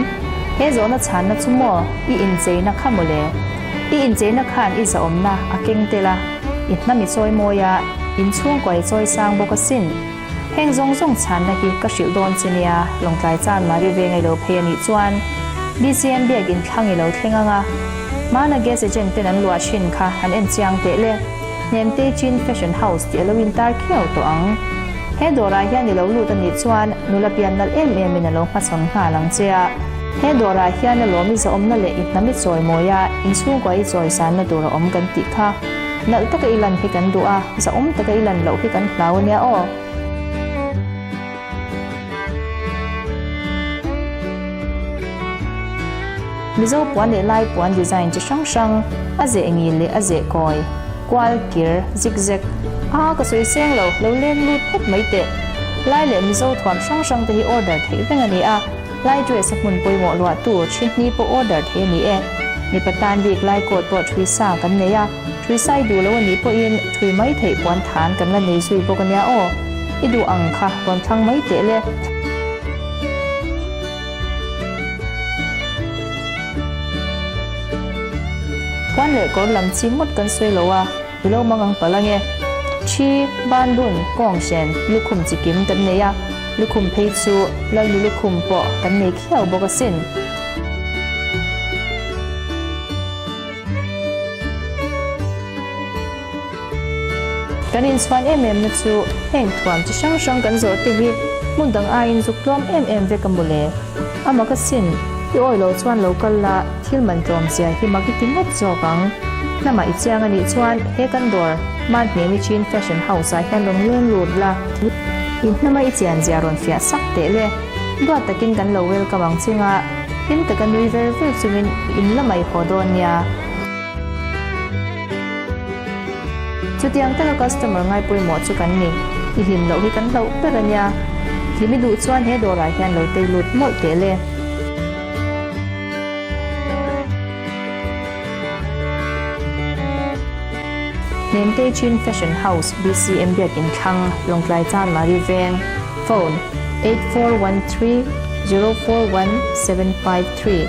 [SPEAKER 2] He zawhna chhanna chu maw i incheina kha mawle? I incheina khan i zahawmna a keng tel a, i hnam i chawi mawi a, inchhungkua i chawi sang bawk asin. Heng zawng zawng chhanna hi ka hrilh dawn che nia, Lawngtlai chan Mari veng ei lo phei a nih chuan BCM biak in thlang i lo thleng ang a, hmana gas agent ten an luah thin kha han en chiang teh le, Hnemtei Chin Fashion House tih a lo intar khiau tawh ang. He dawrah hian i lo lut a nih chuan nula pian nalh em em in a lo hmachhawn nghal ang che a. He dawrah hian a lawm i zahawmna leh i hnam i chawimawi a, inchhungkua i chawisanna tur a awm kan tih kha. Nalh taka i lan hi kan duh a, zahawm taka i lan loh hi kan hlau a nia aw. Mizo puan leh lai puan design chi hrang hrang, a zeh ngil leh a zeh kawi, kual, kir, zigzag, a ka sawi seng lo, lo leng lut phawt mai teh. Lai leh Mizo thuam hrang hrang te hi order theih veng a ni a, Lai dress a hmun pawimawh luahtu thi hni pawh order theih a ni e. Mipa tan bik lai coat pawh thui sa kan nei a, thui sai duh lo a nih pawhin thui mai theih puan than kan la nei zui bawk a nia aw. I duh ang kha rawn thlang mai teh le. Puan leh kawr lam chi ngawt kan sawi lo a, i lo mang ang palh ange. Thi, banbun, kawnghren, lukhum chi kim kan nei a, lukhum phei chu Lalnu lukhum pawh kan nei khiau bawk asin. Kan inchhuan em em na chu heng thuam chi hrang hrang kan zawh te hi hmun dang aiin zuk tlawm em em vek a mu le. A mak asin, i awi lo chuan lo kal la, thil man tlawm zia hi mak i ti ngawt zawk ang. Hnamah i chiang a nih chuan he kan dawr Hmanhmemi Chin Fashion House ah hian rawn leng lut la, i hnama i chian zia rawn fiah sak teh le. Duat takin kan lo welcome ang chunga hlim taka nui ver ver chungin in la mai haw dawn nia. Chutiang taka customer ngai pawimawh chu kan ni. I hlim loh hi kan hlauh ber a nia. Hlim i duh chuan he dawrah hian lo tei lut mawlh teh le. Hnemtei Chin Fashion House, BCM Biakin Thlang, Lawngtlai Chanmari Veng, Phone, 8413 041 753.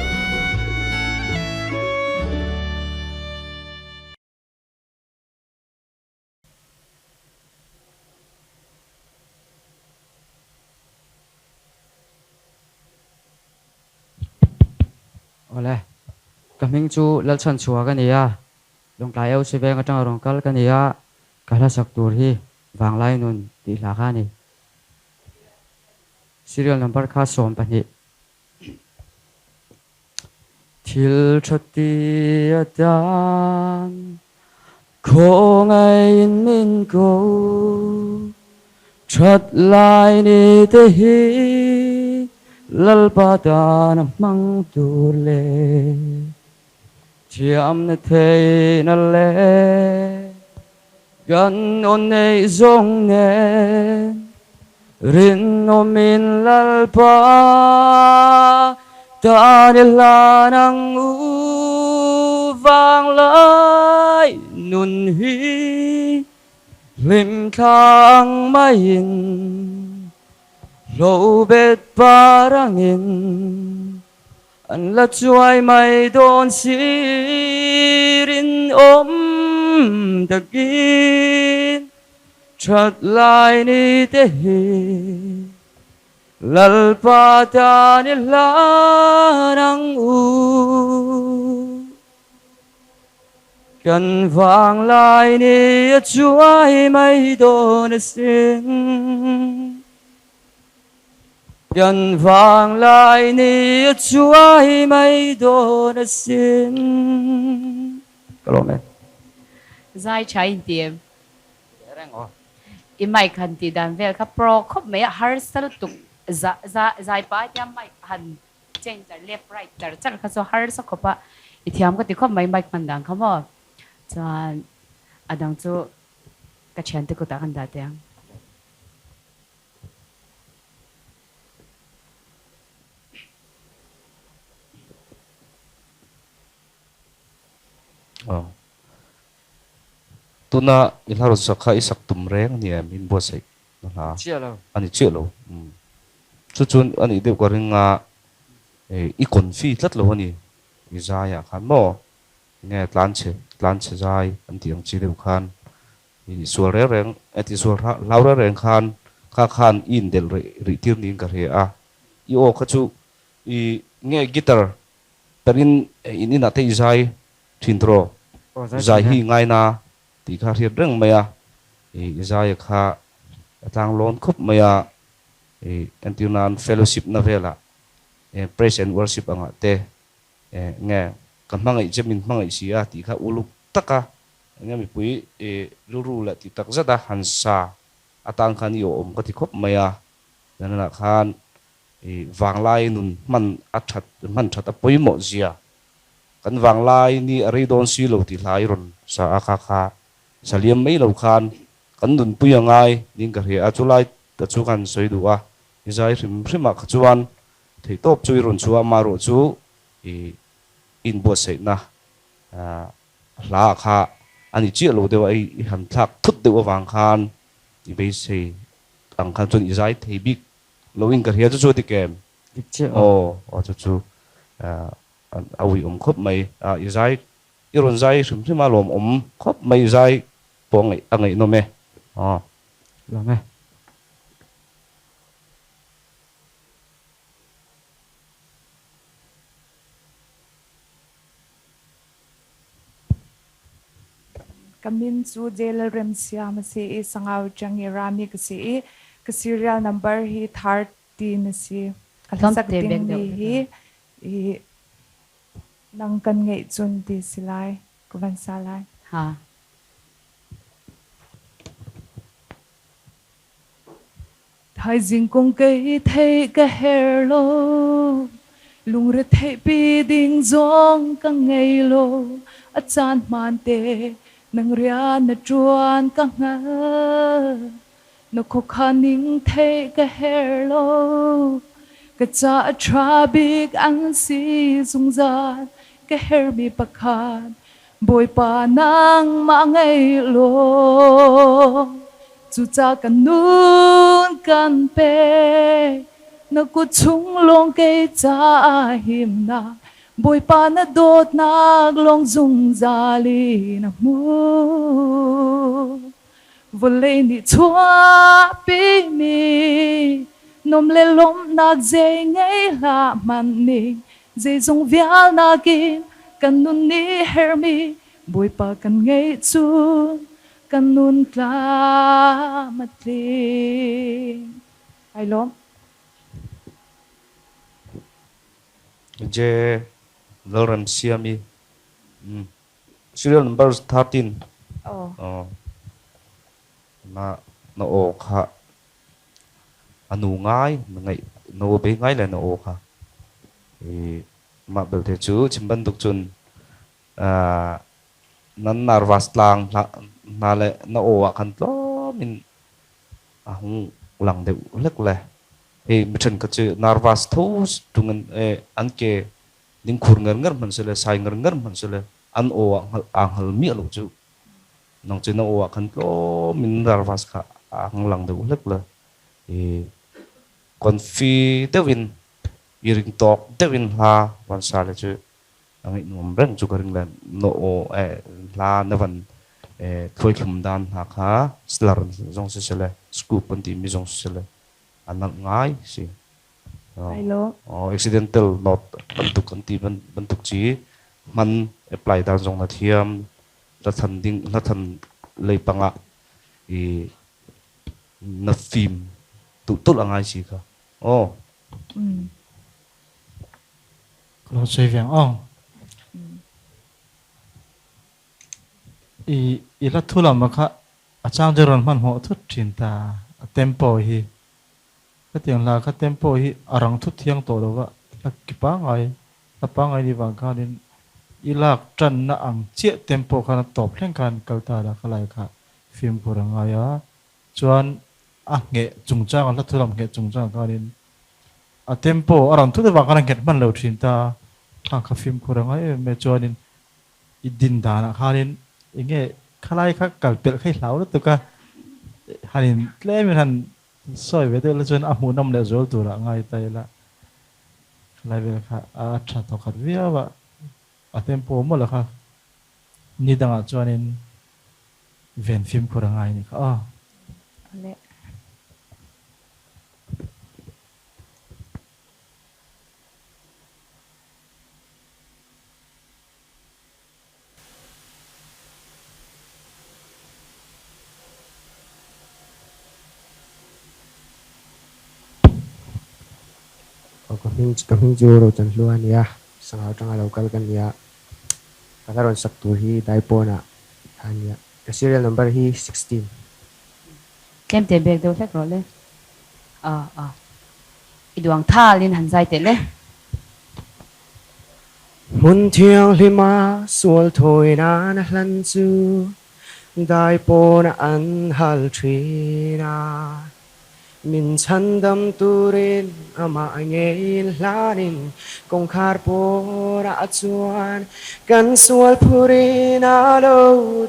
[SPEAKER 18] Awle, ka hming chu Lalchhanchhuah ka ni a, Lawngtlai Ausi veng atanga rawn kal ka ni a, ka hla sak tur hi Vanglai Nun tih hla kha a ni. Serial number kha 12. Thil tha ti atan khawngaiin min ko That lai ni te hi Lalpa tan a hmang tur le Thiamna theihna le Kan aw neih zawng nen Rinawmin Lalpa tan i hlan ang u Vanglai nun hi hlim thla ang maiin. Hlobet parangin an la chuai mai dawn sirin awm takin that lai ni te hi Lalpa tan i hlan ang u. Kan vanglai ni a chuai mai dawn asin. Kan vanglai ni a chuai mai dawn asin. Ka lawm e.
[SPEAKER 8] Zai tha in ti em?
[SPEAKER 18] Reng aw.
[SPEAKER 8] I mic han tih dan vel kha pro khawp mai a, harsa lutuk za za zai pa hian mic han change char left right char char kha chu harsa khawp a, i thiam ka ti khawp mai mic hman dan kha maw. Chuan a dang chu ka thiante kutah kan dah teh ang.
[SPEAKER 6] Aw. Tuna i hla rawn sak kha i sak tum reng a ni em? In buatsaih na hla
[SPEAKER 18] Chiah lo.
[SPEAKER 6] a ni chiah lo. Chu chuan a nih deuh ka ring a, i confi tlat lo a ni i zaiah khan maw? Enge tlanchhe tlanchhe zai an tih ang chi deuh khan i sual reng reng e ti sual hlau reng reng khan kha khan i indelh rih rih tir niin ka hria a. I aw kha chu i nge guitar tarin in inah te i zai Thin tawh zai hi ngai na tih kha hriat reng mai a, i zaia kha a tlang lawn khawp mai a, i entir nan fellowship na velah praise and worship angah te nge ka hmangaih che min hmangaih si a tih kha uluk taka nge mipui rilru leh tih tak zet a han sa atan khan i awm ka ti khawp mai a, zanah khan i vanglai nun hman a that hman that a pawimawh zia Kan vanglai ni a rei dawn si lo tih hla i rawn sa a kha kha sa liam mai lo khan kan nunpui a ngai niin ka hria a, chulai ta chu kan sawi duh a, i zai hrim hrim ah kha chuan theihtawp chu i rawn chhuah a, amaherawh chu i inbuatsaihna hla ah kha a ni chiah lo deuh a, i han thlak thut deuh avang khan i beisei ang khan chuan i zai thei bik lo in ka hria chu chu a ti kem?
[SPEAKER 18] Dik chiah a.
[SPEAKER 6] Aw, aw chu chu A uiawm khawp mai. I zai, i rawn zai hrim hrim a lawmawm khawp mai. I zai pawh a ngaihnawm e. Aw.
[SPEAKER 18] Lawm e.
[SPEAKER 19] Ka min chu Jalal Remsiam a si i Sangau Changi Rami ka si i ka serial number hi 13 a si. Ka hlasak dingmi hi I nang kan ngeih cun ti si lai, ka van sa lai.
[SPEAKER 8] Ha.
[SPEAKER 19] Thaizing kong kei theih ka her lo, lungre theihpi ding zong ka ngei lo, a caan hmaan te nang rian na ṭuan ka hngal. Na khuakhan ning theih ka herh lo. Ka ca a ṭha bik an si zungzal. Ka herhmi pakhat Bawipa nangmah ngei law. Cucaah ka nun kan pek. Na kut chung lawng kei caah himnak. Bawipa na dawtnak lawng zungzal in a hmuh. Vawlei nih chuahpimi nuam le lawmhnak zei ngei hlah hmanh ning zeizong vial nakin kan nun nih herhmi Bawipa kan ngeih cun kan nun tlam a tling. Ai lawm.
[SPEAKER 6] J. Lalremsiami. Serial number 13.
[SPEAKER 19] Aw.
[SPEAKER 6] Na na aw kha a nu ngai na ngaih na aw bei ngai le na aw kha. I mah belte cu chim bantuk cun nan nervous tlang hna le na aw ah khan tlawm in a hung lang deuh hlek le hei mi ṭhen kha cu nervous tho tung in an ke Dingkhur ngar ngar hmanh sile sai ngar ngar hmanh sile an aw ah hngalh aa hngal miah lo cu. Nang cu na aw ah khan tlawm in nervous kha aa hang lang deuh hlek le i Confi deuhin i ring tawk deuhin hla van sa le chu a ngaihnuam reng chu ka ring le no aw eh hla na van eh thluaithlum dan hna kha slur zong si sele scoop an timi zong si sele a nalh ngai si. Aw accidental note bantuk an ti bantuk ci hman apply dan zong na thiam hlathan ding hlathan lei pangah i na fim tulh a ngai si kha aw.
[SPEAKER 4] Ka lo sawi veng aw. I i hla thu lam kha a chang chu rawn hmanhmawh thut thin ta a tempo hi. Khatiang hla kha tempo hi a rang thut thiang tawh lo va, hla ki pangngai hla pangngai ni vang khanin i lak tanna ang chiah tempo khan a tawp thleng khan kal ta la khalai kha fimkhur a ngai a. Chuan a ngheh chungchang a hla thu lam ngheh chungchang khanin a tempo a rawn thut avang khan a nghet hman lo thin ta a, kha fimkhur a ngai em em e. Chuanin i din danah khanin eng nge khalai kha kal pelh kha i hlau lutuk a, hanin tlemin han sawi ve deuh la chuan a hmuhnawm leh zual turah ngai ta ila khalai vel kha a tha thawkhat viau a, a tempo mawlh kha ni dangah chuanin ven fimkhur a ngai a ni kha aw.
[SPEAKER 2] Le.
[SPEAKER 12] Ka hming ka hming chu Rochan Hlua a nia, Sangau atanga lo kal ka nia, ka hla rawn sak tur hi Daipawnah a nia, ka serial number hi 16.
[SPEAKER 8] Tlem te bek deuh hlek rawh le. Ah ah. I duang thalin han zai teh le.
[SPEAKER 12] Hmun thianghlima sual thawi nan a hlan chu dai pawn an hal thin a. Min chhandam turin amah ngeiin hlanin kawngkhar pawnah chuan kan sual phurin a lo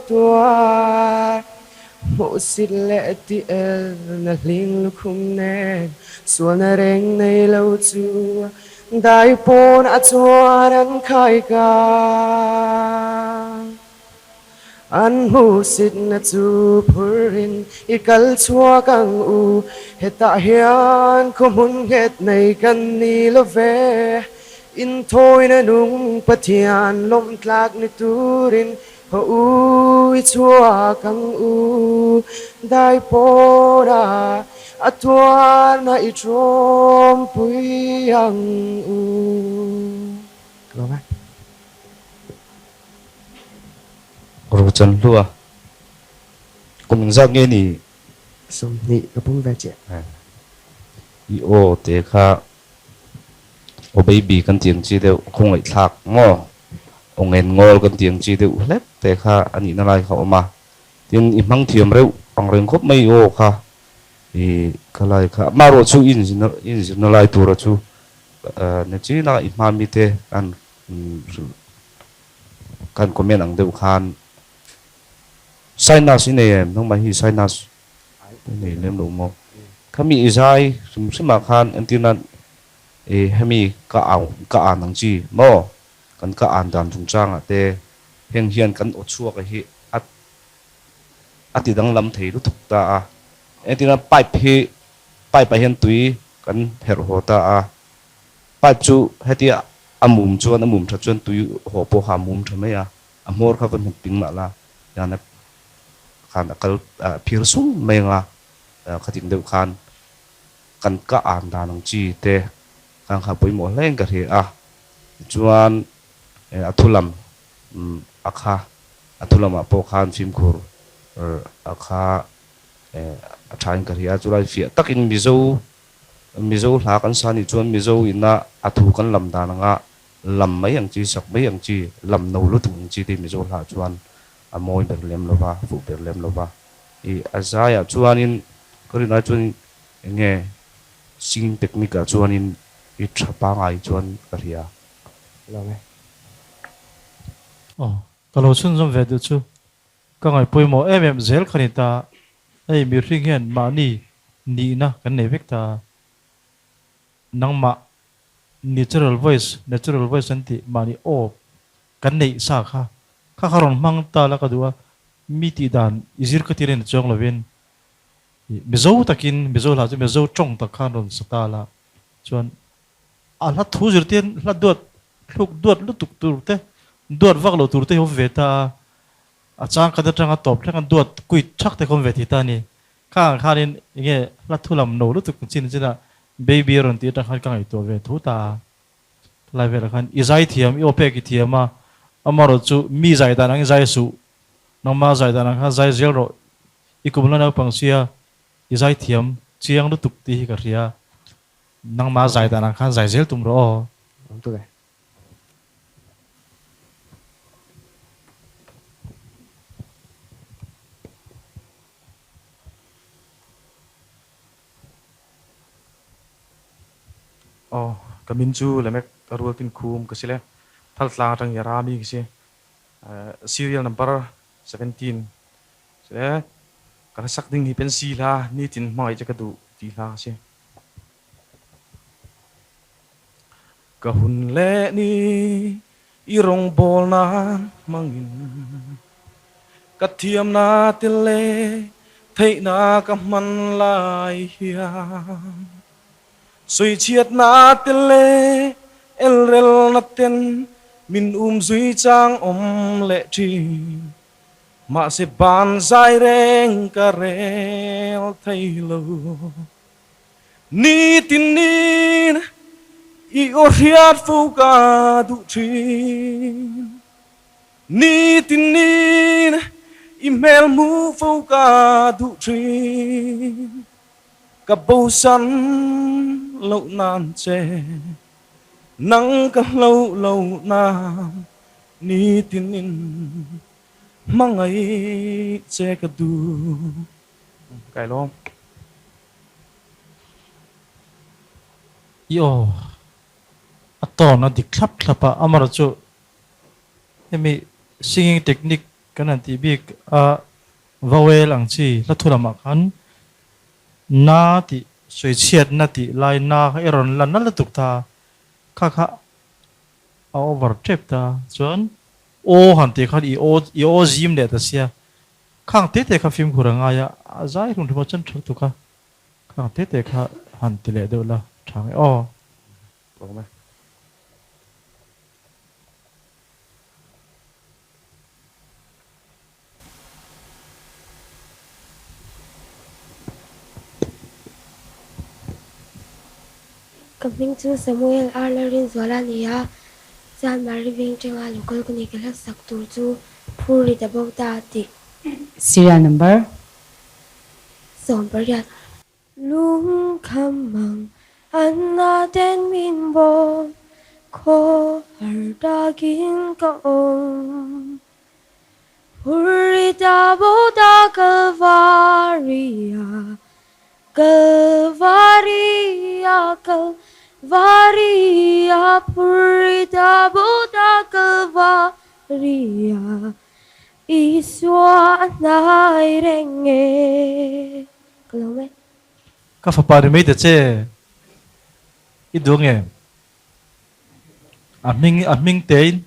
[SPEAKER 12] tuar. Hmuhsit leh tih el na hling lukhum nen sualna reng nei lo chu dai pawn a chuan an khai ka. An hmuhsitna chu phurin i kal chhuak ang u, hetah hian khaw hmun nghet nei kan ni lo ve. Inthawina nung Pathian lawmtlak ni turin Haw u i chhuak ang u, dai pawna a tuarna i tawmpui ang u. Ka lawm e.
[SPEAKER 6] Ruchan hlua kum engzat nge ni?
[SPEAKER 12] 20 ka pum ve chiah.
[SPEAKER 6] I aw te kha aw baby kan ti ang chi deuh khawngaihthlak maw? Aw ngen ngawl kan ti ang chi deuh hlek te kha a nihna lai kha a awm a. Tin, i hmang thiam reuh ang reng khawp mai i aw kha i ka lai kha. Amaherawh chu i inzirna lai tura chu ni chin a i hma mite an kan comment ang deuh khan sinus i nei em? Nangmah hi sinus i nei lem lo maw? Khami i zai hrim hrimah khan entir nan I hemi ka au ka an ang chi maw? Kan ka an dan chungchangah te heng hian kan aw chhuak a hi a a ti danglam thei lutuk ta a. Engtin a pipe hi pipe ah hian tui kan herh haw ta a. Pipe chu hetia a mum chuan a mum that chuan tui haw pawh kha a mum tha mai a. A hmawr kha va hnuk ping mah la hian a khan a kal a phir sung mai ang a khating deuh khan Kan ka an dan ang chi te kan kha pawimawh hle in ka hria a, tichuan a thulam a kha a thulamah pawh khan fimkhur a kha a tha in ka hria a, chulai fiah takin Mizo Mizo hla kan sa nih chuan Mizo ina a thu kan lam dan anga lam mai ang chi, sak mai ang chi, lam no lutuk ang chi te Mizo hla chuan a mawi ber lem lova, fuh ber lem lova. I a zaiah chuanin ka rinai chuan Enge singing technique ah chuanin i tha pangai chuan ka hria.
[SPEAKER 12] Lawm e.
[SPEAKER 4] Aw, ka lo chhunzawm ve duh chu ka ngaihpawimawh em em zel kha ni ta. Hei mihring hian mahni nihna kan nei vek ta. nangmah natural voice, natural voice an tih mahni aw kan neih sa kha, kha kha rawn hmang ta la ka duh a, mi tih dan i zir ka tir a ni chuang lovin i Mizo takin, Mizo hla chu Mizo tawng tak khan rawn sa ta la chuan a hla thu zirtir hla duat thluk duat lutuk tur te, duat vak lo tur te hi awm ve ta a, a chang khat atanga tawp thleng a duat kuit thak te kha awm ve thei ta a ni. Khangah khanin enge hla thu lam no lutuk chin chinah baby a rawn tih atang khan ka ngaihtuah ve tho ta a. Lai velah khan i zai thiam, i aw pek i thiam a, amaherawh chu mi zai dan ang i zai suh, nangma zai dan ang khan zai zel rawh, i kum la naupang sia i zai thiam chiang lutuk tih hi ka hria, nangma zai dan ang khan zai zel tum rawh aw.
[SPEAKER 17] Awm tuk e.
[SPEAKER 9] Aw, ka min chu Lemek a rual tin khum ka si le, thal tlang atang i a ra mi ka si. Serial number 17 si le, ka hlasak ding hi pensi hla nitin hmangaih che ka duh ti hla ka si. Ka hun le ni i rawngbawl nan hmangin ka thiamna te le theihna ka hman lai hian sawichhiatna te le elrelna ten min umzui chang awm leh thin. Mahse ban zai reng ka rel thei lo. Nitinin i aw hriat fo ka duh thin. Nitinin i hmel hmuh fo ka duh thin. Ka bosan loh nan che, nang ka hloh loh nan nitinin hmangaih che ka duh. Kai lawm.
[SPEAKER 4] I aw a tone a dik thlap thlap a, amarawh chu hemi singing technique kan han tih bik a vowel ang chi hla thu lamah khan na tih sawichhiatna tih lai na kha i rawn la na lutuk ta kha kha a over tep ta chuan aw han tih khan i aw i aw zim leh ta sia Khang te te kha fimkhur a ngai a, a zai hlum hlum a chuan tha lutuk a, khang te te kha han ti leh deuh la tha nge aw.
[SPEAKER 9] Awm e.
[SPEAKER 20] Ka hming chu Samuel R. Lalrinzuala a ni a, Chanmari veng thenga local ka ni ka hla sak tur chu Phur ri ta bo ta tih.
[SPEAKER 8] Serial number.
[SPEAKER 20] 18. Lung kham mang an na ten min bawm khaw har takin ka awm. Phur ri ta bo ta Kalvaria, Kalvaria, Kalvaria Phur ri ta bo ta Kalvaria. Ria, Isua a hnai reng e. Ka lo mai.
[SPEAKER 4] Ka fapa ri mai ta che, i duh nge? A hming a hming tein.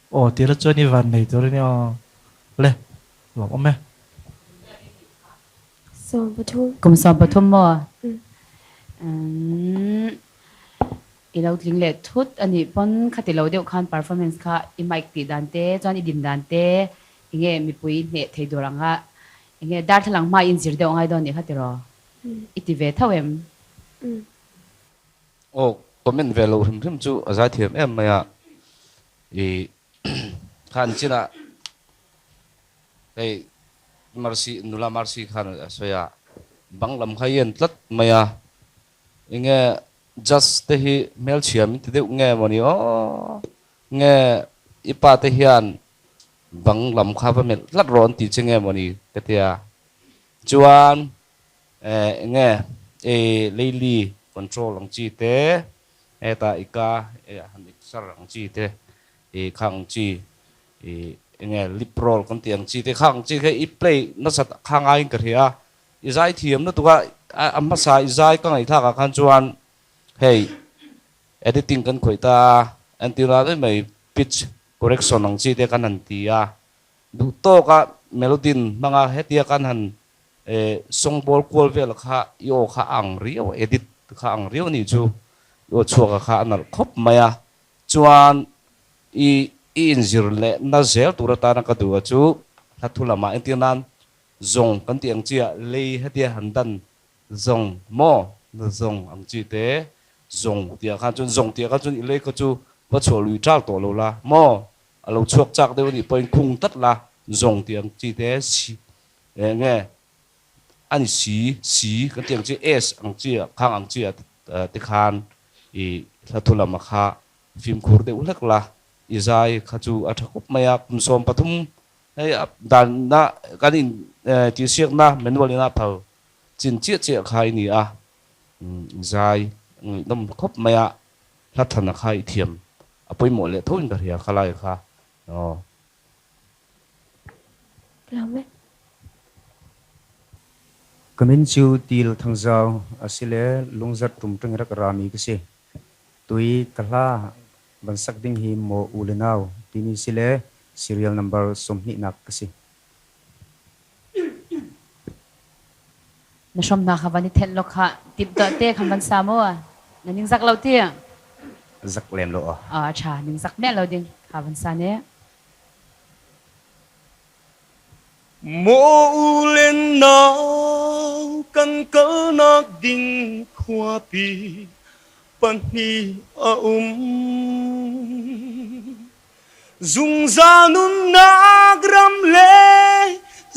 [SPEAKER 4] Aw tira chuan i van nei tur a ni aw. Le, lawm awm e.
[SPEAKER 20] 13.
[SPEAKER 8] Kum 13 maw? Umm. I lo tling leh thut a nih pawn khati lo deuh khan performance kha i mic tih dan te chuan i dim dan te enge mipui hneh thei dur ang a enge darthlalang hma in zir deuh angai dawn nih kha tiraw i ti ve tho em?
[SPEAKER 6] Aw comment ve loh hrim hrim chu a zaithiam em mai a i khan chinah hei Mercy nula Mercy khan a sawi a bang lam kha i en tlat mai a enge Just te hi hmelchhia min ti deuh nge mawni aw? Nge i pa te hian bang lam kha va melh tlat rawh an ti che nge mawni ka tia. Chuan eh enge i leili control ang chi te, hetah i ka han exer ang chi te, i kha ang chi i enge lip roll kan tih ang chi te kha ang chi kha i play nasat kha ngaiin ka hria. I zaithiam lutuk a. a hmasa i zai ka ngaihthlak ah khan chuan hei editing kan khawih ta a, entirna daih mai pitch correction ang chi te kan han ti a, duh tawk a melody hmanga hetia kan han song ball kual vel kha i aw kha a ang riau a, edit kha a ang riau a nih chu, i aw chhuak a kha a nalh khawp mai a, chuan i i inzir leh na zel tur atana ka duh a chu hla thu lamah entir nan zawng kan tih ang chi ah lei hetia han dan zawng maw na zawng ang chi te zawng tih ah khan chuan zawng tih ah khan chuan i lei kha chu va chhuah lui ṭal tawh lo la maw a lo chhuak chak deuh a nih pawhin khung tlat la zawng tih ang chi te si Eng nge a ni si, si kan tih ang chi S ang chi ah khang ang chi ah te khan i hla thu lam a kha fimkhur deuh hlek la, i zai kha chu a tha khawp mai a, kum 13 hei dan na kan in tihsiak na manual in a phal chin chiah chiah kha i ni a, i zai ngaihnawm khawp mai a, hla than a kha i thiam a pawimawh leh tho in ka hria kha lai kha aw.
[SPEAKER 9] Ka min chu Til Thangzau a si le Lungzarh tum ṭang i rak rami ka si. Tui ka hla van sak ding hi maw u le nau timi si le serial number 20 nak ka si.
[SPEAKER 8] Na hrawmnak kha van i thenh law khah timhtuah te khan van sa mu. Na ningzak lo ti?
[SPEAKER 9] Zak lem lo aw.
[SPEAKER 8] A ṭha, ningzak miah lo ding kha van sa ne.
[SPEAKER 16] Maw u le nau kan kalnak ding khuapi pahnih a um. Zungzal nunnak ram le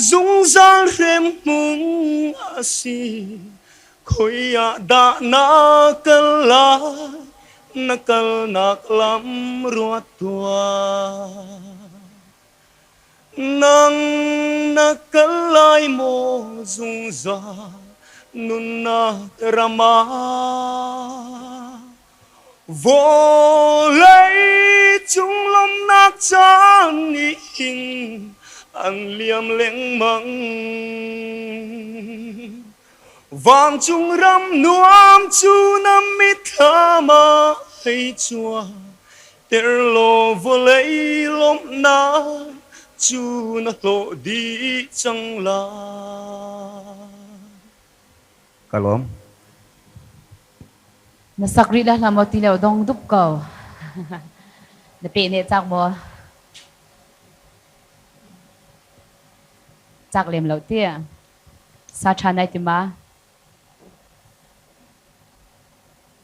[SPEAKER 16] zungzal hremhmun a si. Khoi ah dah na kal lai, na kalnak lam ruat tuah. Nang na kal lai maw zungzal nunnak ram ah? Vawlei cung lawmhnak caan nih hin an liam lengmang. Vancung ram nuam cu na mitthlam ah hei cuang ter law vawlei lawmhnak cu na hlawh dih cang lai.
[SPEAKER 9] Ka lawm.
[SPEAKER 8] Na sak rih la hlah maw ti lo dong dup ko. Na peh ne cak maw? Cak lem lo ti. Sa ṭha nai ti ma?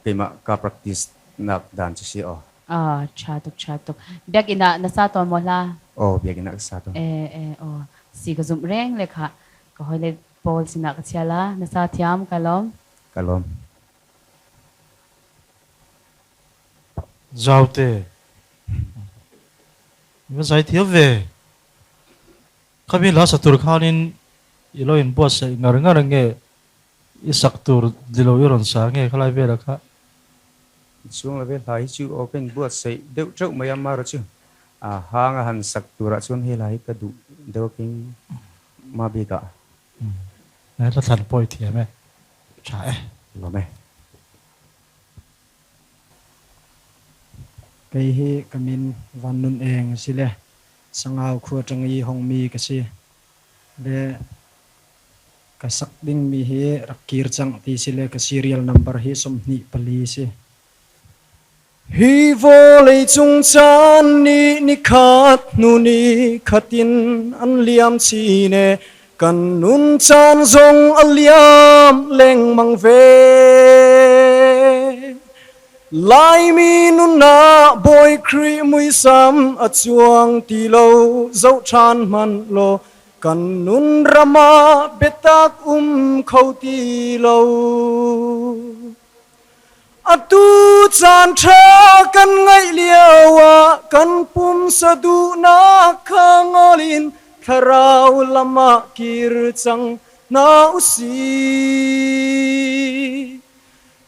[SPEAKER 9] Keimah ka practice nak dan cu si aw.
[SPEAKER 8] Ah, ṭha tuk, ṭha tuk. Biakinn ah na sa tawn maw hla?
[SPEAKER 9] Aw, biakinn ah ka sa tawn.
[SPEAKER 8] Eh, eh, aw. Si ka zumh reng le khah. Ka hawile pawl sinah ka chia la. Na sa thiam, ka lawm.
[SPEAKER 9] Ka lawm.
[SPEAKER 4] Zaute. Va zai thiam ve. Khami hla sa tur khanin i lo inbuatsaih ngar ngar nge i sak tur dilo i rawn sa nge khalai vela kha?
[SPEAKER 9] Chhung love hla hi chu aw ka inbuatsaih deuh teuh mai a, mara chu a hang a han sak turah chuan he hla hi ka duh deuh a king ma bikah.
[SPEAKER 4] He hla thlan pawh i thiam e, tha e.
[SPEAKER 9] Lawm e.
[SPEAKER 21] Kei hi ka min Van Nun Eng a si le Sangau khua ṭang i hongmi ka si. Le ka sak dingmi hi rak kir cang ti si le ka serial number hi 24 si. Hi vawlei cung caan nih nikhat hnu ni khatin an liam chin e, kan nun caan zong a liam lengmang ve. Laimi nunah Bawi Khrih muisam a cuang ti lo, zoh ṭhan hmanh law kan nun ram ah biatak um kho ti lo. Atu caan ṭha kan ngeih lio ah kan pumsa duhnak kha ngol in thlarau lam ah kir cang hna usih.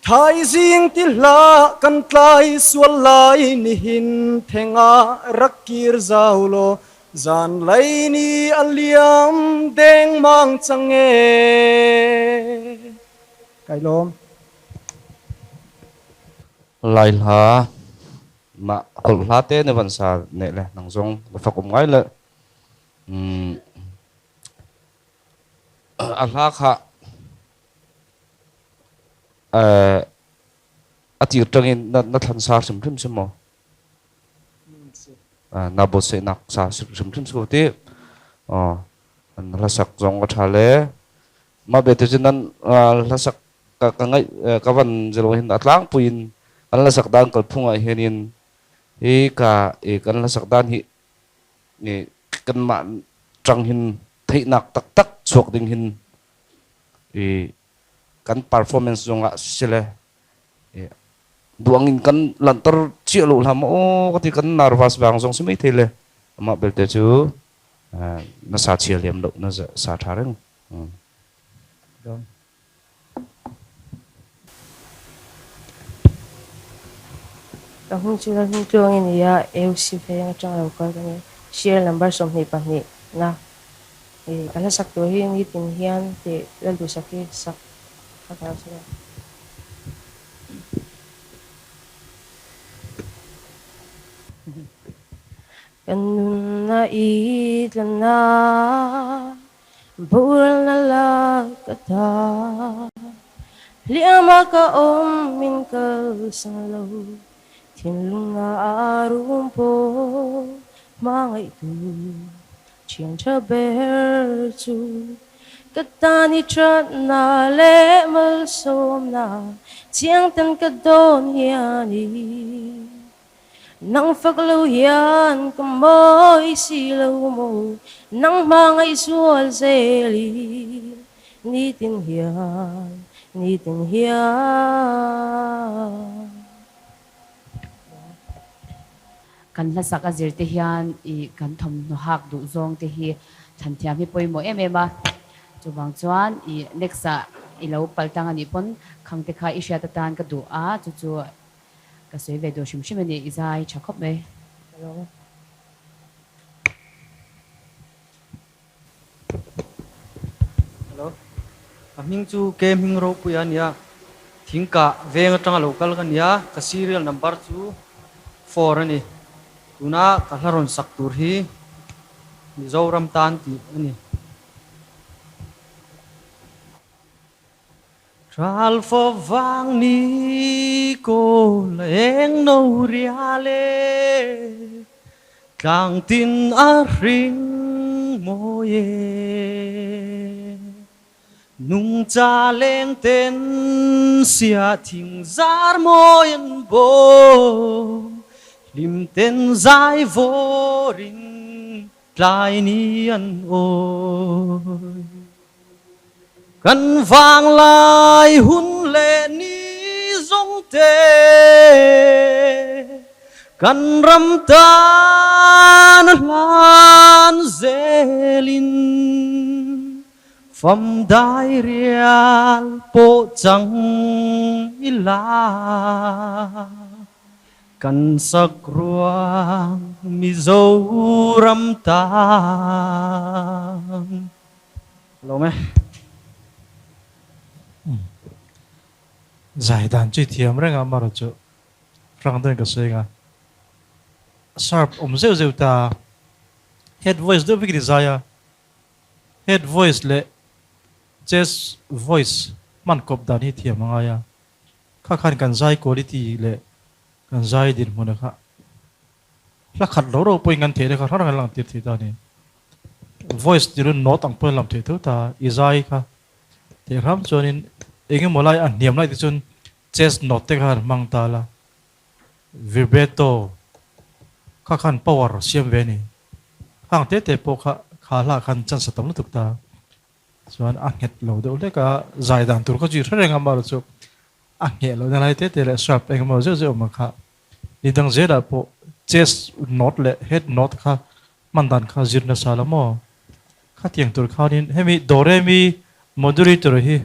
[SPEAKER 21] Thaizing ti hlah kan tlai sual lai nihin theng ah rak kir zau law zanlei ni a liam dengmang cang ee.
[SPEAKER 3] Kailawm.
[SPEAKER 6] Lai hla mah hawlh hla te na van sa neh le nang zong na fak um ngai le umm a hla kha eh a tir tangin na na thlan sa hrimhrim si maw na bawtsehnak sa hrimhrim si ko ti an hlasak zong a ṭha le mah belte cu nan hlasak ka ka ngaih ka van zelo hin a tlangpui in kan hlasak dan kalphung ah hin in hi ka i kan hlasak dan hi ni kanmah ṭang hin theihnak taktak chuak ding hin i kan performance zong ah sile duang in kan lanter cia lo hlah maw aw ka ti kan nervous bang zong si mai thei le amah belte cu na sa chia lem lo na sa tha reng.
[SPEAKER 22] Ka hming chu Lalhming Tluang i ni a, AUC veng atang lo kal ka ni. Serial number 22 na ka hla sak tur hi nitin hian tih Lalduhsak hi sak kha ka lo sawi a. Kan nunna i tlanna Boralna lak ka ta, hliam a ka awm min kalsan lo, thinlung a rum pawh hmangaihtu thian tha ber chu ka tan i thatna leh malsawmna chiang tan ka dawn hian i Nang fak lo hian ka mawi si lo maw, nang hmangaih zual zel i nitin hian, nitin hian.
[SPEAKER 8] Kan hlasak a zir te hian i kan thawmhnaw hak duh zawng te hi thlan thiam hi pawimawh em em a, chuvang chuan i next ah i lo pal tang a nih pawn khang te kha i hriat atan ka duh a, chu chu Ka sawi ve duh hrim hrim a ni, i zai tha khawp mai.
[SPEAKER 22] Hello.
[SPEAKER 23] Hello. Ka hming chu Ke Hming Ropui a nia. Thingkah veng atanga lo kal ka nia. Ka serial number chu 4 a ni. Tuna ka hla rawn sak tur hi Mizoram tan tih a ni. Ral fo vang ni kawl eng no rial e, tlang tin a hring mawi e. Nungcha leng ten sia thing zar mawi an bawm, hlim ten zai vawrin Tlai ni an awi. Kan vanglai hun leh ni zawng te, kan ram tan a hlan zelin, fam dai rial pawh chang ila. Kan sak ruang Mizoram tan. Lawm e.
[SPEAKER 4] Zai dan chu i thiam reng a, amarawh chu hrang deuhin ka sawi ang a. Sharp awm zeuh zeuh ta, head voice deuh vek i zai a, head voice leh chest voice hman kawp dan hi thiam a ngai a. Kha khan kan zai quality leh kan zai dinhmun a kha hla khat ro ro pawhin kan theih te kha hrang hrang lang tir thei ta a ni. Voice tirun note ang pawhin lam theih tho ta i zai kha theih hram chuanin eng emaw lai a hniam lai te chuan chest note te kha han hmang ta la vibrato kha khan power siam ve a ni. Khang te te pawh kha kha hla khan chance a tam lutuk ta. Chuan a nghet lo deuh hlek a, zai dan tur kha chu i hre reng a, amaherawh chu a ngheh loh na lai te te leh sharp eng emaw zeuh zeuh awm ang kha ni dang zelah pawh chest note leh head note kha hman dan kha zir nasa la maw? Khatiang tur khanin hemi do re mi moderator hi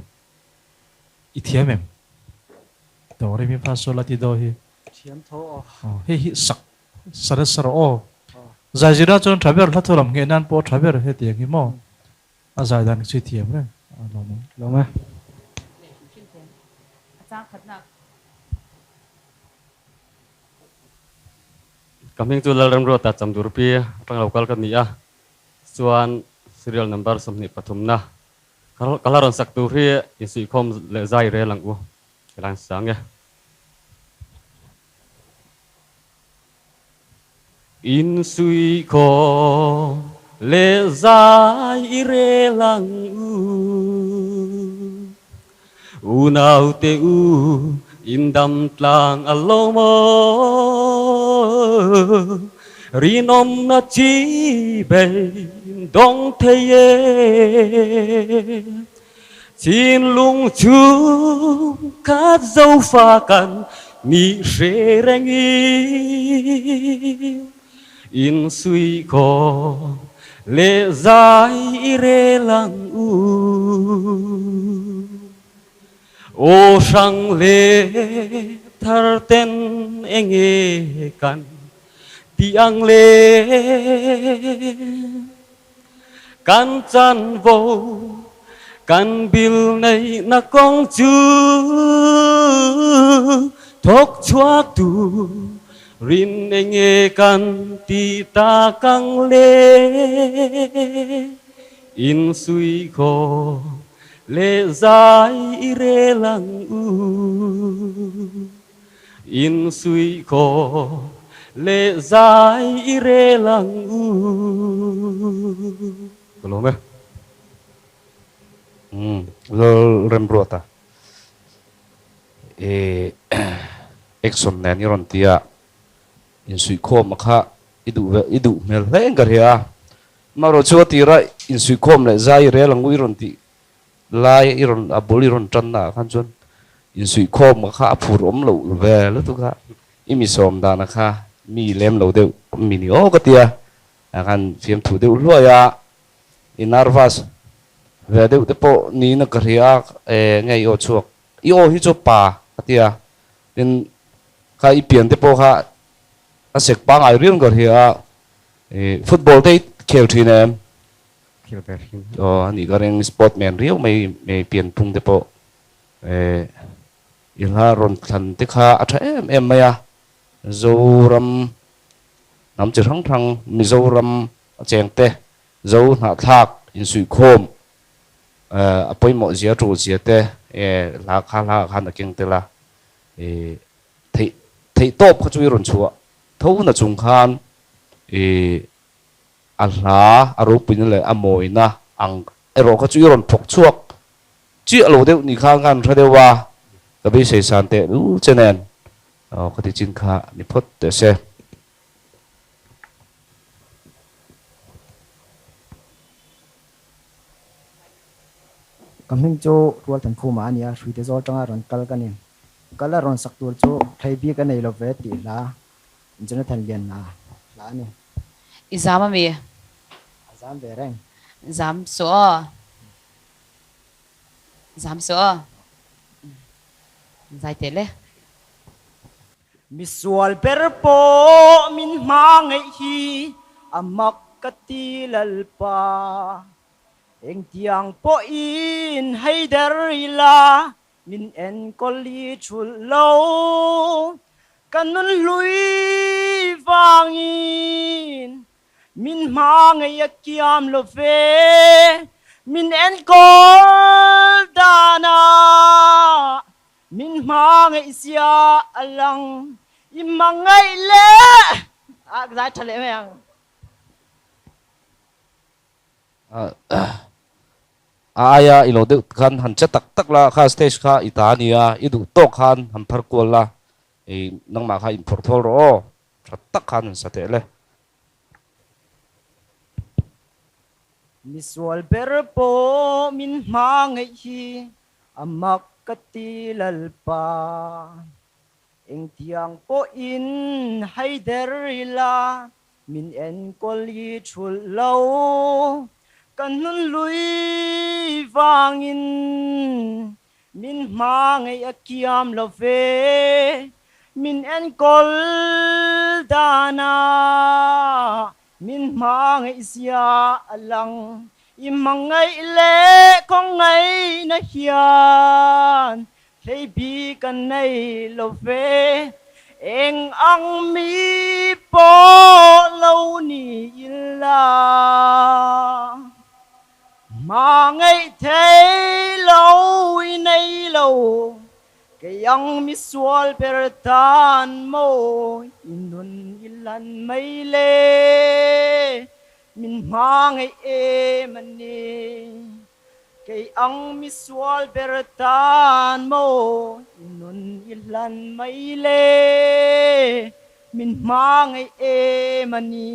[SPEAKER 4] i thiam em? Do re mi fa sol a ti do hi.
[SPEAKER 23] Thiam tho aw.
[SPEAKER 4] Aw hei hi sak sa nasa rawh aw. Zai zirna chuan tha ber hla thu lam ngheh nan pawh tha ber hetiang hi maw? A zai dan chu i thiam reng a lawm ang.
[SPEAKER 23] Lawm e.
[SPEAKER 8] Sangkhatna.
[SPEAKER 10] Ka hming chu Lalremruata Chamdurpi atang lo kal ka ni a, chuan serial number 23 na ka la rawn sak tur hi insuihkhawm leh zai rel ang u ka la sang e. Insuihkhawm leh zai i rel ang u. Unaute u, in dam tlang a lo maw? Rinawmna chi bei dawng thei e. Thinlung chhung khat zofa kan ni hre rengin insuihkhawm leh zai i rel ang u. Aw hrang leh thar ten enge kan tih ang le? Kan chanvo kan bil neihna kawng chu thawk chhuak tur rin enge kan tih tak ang le? Insuihkhawm leh zai i rel ang u. Insuihkhawm leh zai i rel ang u. Ka lawm e.
[SPEAKER 6] Umm Lalremruata e action nen i rawn ti a, insuihkhawm a kha i duh ve i duh hmel hle in ka hria a, amaherawh chu a tira insuihkhawm leh zai i rel ang u i rawn tih lai i rawn a bul i rawn tan na ah khan chuan insuihkhawm a kha a phur awm loh ve lutuk a, i mi sawm dan a kha mi lem lo deuh mi ni aw ka ti a, ah khan fiamthu deuh hluai a, i nervous ve deuh te pawh niin a ka hria a, e nge i aw chhuak i aw hi chu pa ka ti a, tin kha i pian te pawh kha a sek pangai riau in ka hria a, e football te i khel thin em?
[SPEAKER 10] Khel ve hrim.
[SPEAKER 6] Aw a nih ka ring sport man riau mai mai pianphung te pawh eh i hla rawn thlan te kha a tha em em mai a, Zoram hnam chi hrang hrang Mizoram a cheng te Zo hnahthlak insuihkhawm eh a pawimawh zia tul zia te eh hla kha hla ah khan a keng tel a, eh theih theih tawp kha chu i rawn chhuah tho na chung khan eh A hla a ropuina leh a mawina ang erawh kha chu i rawn thawk chhuak chiah lo deuh ni khan khan hre deuh a, ka beisei san teh lul che nen aw ka ti chin kha ni phawt teh se.
[SPEAKER 3] Ka hming chu Rualthan Khuma a nia, Hruite zawl tanga rawn kal ka ni. Kal a rawn sak tur chu thlei bik a nei lo ve tih hla Jonathan Lianna hla a ni.
[SPEAKER 8] I zam a mi?
[SPEAKER 3] A zam ve reng.
[SPEAKER 8] Zam suh aw. Zam suh aw. Zai teh le.
[SPEAKER 5] Misual ber pawh min hmangaih hi a mak ka ti Lalpa. Engtiang pawhin hei der ila Min enkawl i thulh lo, ka nun hlui vangin min hmangaih a kiam lo ve. Min enkawl danah min hmangaih zia a lang, i hmangaih leh a zai tha leh mai ang.
[SPEAKER 6] A aia i lo deuh khan han che tak tak la, kha stage kha i ta a nia, i duh tawk khan han phar kual la, i nangmah kha inphawrh thawl rawh aw, tha tak khan han sa teh le.
[SPEAKER 5] Misual ber pawh min hmangaih hi a mak ka ti Lalpa. Engtiang pawhin haider ila Min enkawl i thulh lo, ka hnun lui vangin min hmangaih a kiam lo ve. Min enkawl dana min hmangaih zia a lang, i hmangaih leh khawngaihna hian. Hlei bik a nei lo ve, eng ang mi pawh lo ni ila, hma ngeih thei lo i nei lo, kei ang mi sual ber tan maw i nun i lan mai le, min hma ngeih em a ni. Kei ang mi sual ber tan maw i nun i hlan mai le, min hma ngeih em a ni.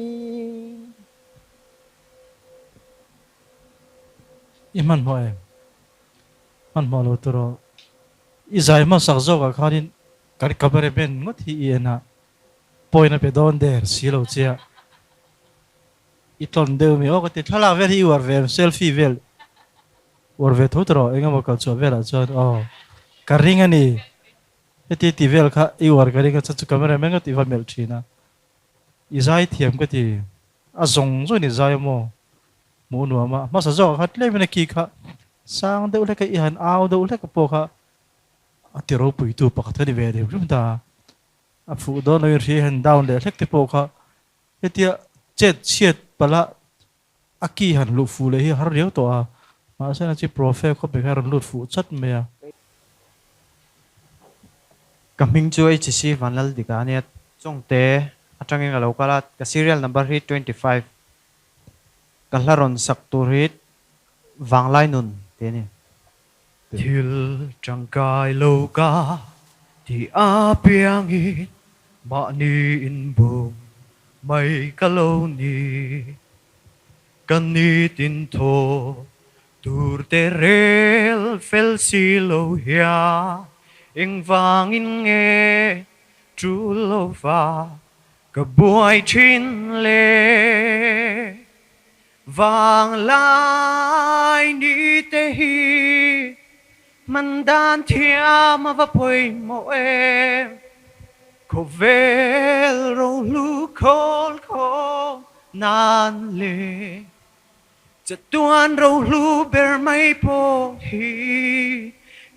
[SPEAKER 4] I hmanhmawh em? Hmanhmawh lo tur aw. I zai hmasak zawkah khanin kan cameraman ngawt hi i en a, point a pe dawn der si lo chiah. I tlawn deuh mi aw ka ti thlalak vel hi i uar ve em selfie vel uar ve tho tawh eng emaw kal chhuah velah chuan aw ka ring a ni heti ti vel kha i uar ka ring a chuan chu camera man ngawt i va melh thin a i zai thiam ka ti a zawng zawng in i zai maw hmuh nuam a hmasa zawk ah kha tlem in a ki kha sang deuh hlek a i han au deuh hlek pawh kha a ti ropui tu pakhat a ni ve rim rim ta a fuh dawn lo in hria i han down leh hlek te pawh kha Hetia chet chhiat palh a a ki han luh fuh leh hi a har riau tawh a, mahse na chi profe khawp mai kha a rawn lut fuh chat mai a.
[SPEAKER 7] Ka hming chu HC Vanlaldika a nia, Chawngte atangin ka lo kal a, ka serial number hi 25, ka hla rawn sak tur hi Vanglai Nun tih a ni.
[SPEAKER 11] Thil tangkai lo ka ti apiangin mahni inbum mai ka lo ni. Ka nitin thaw tur te rel fel si lo hian engvangin nge tul lova ka buai thin le? Vanglai ni te hi man dan thiam a va pawimawh em? Khawvel rohlu khawl khaw nan le chatuan rohlu ber mai pawh hi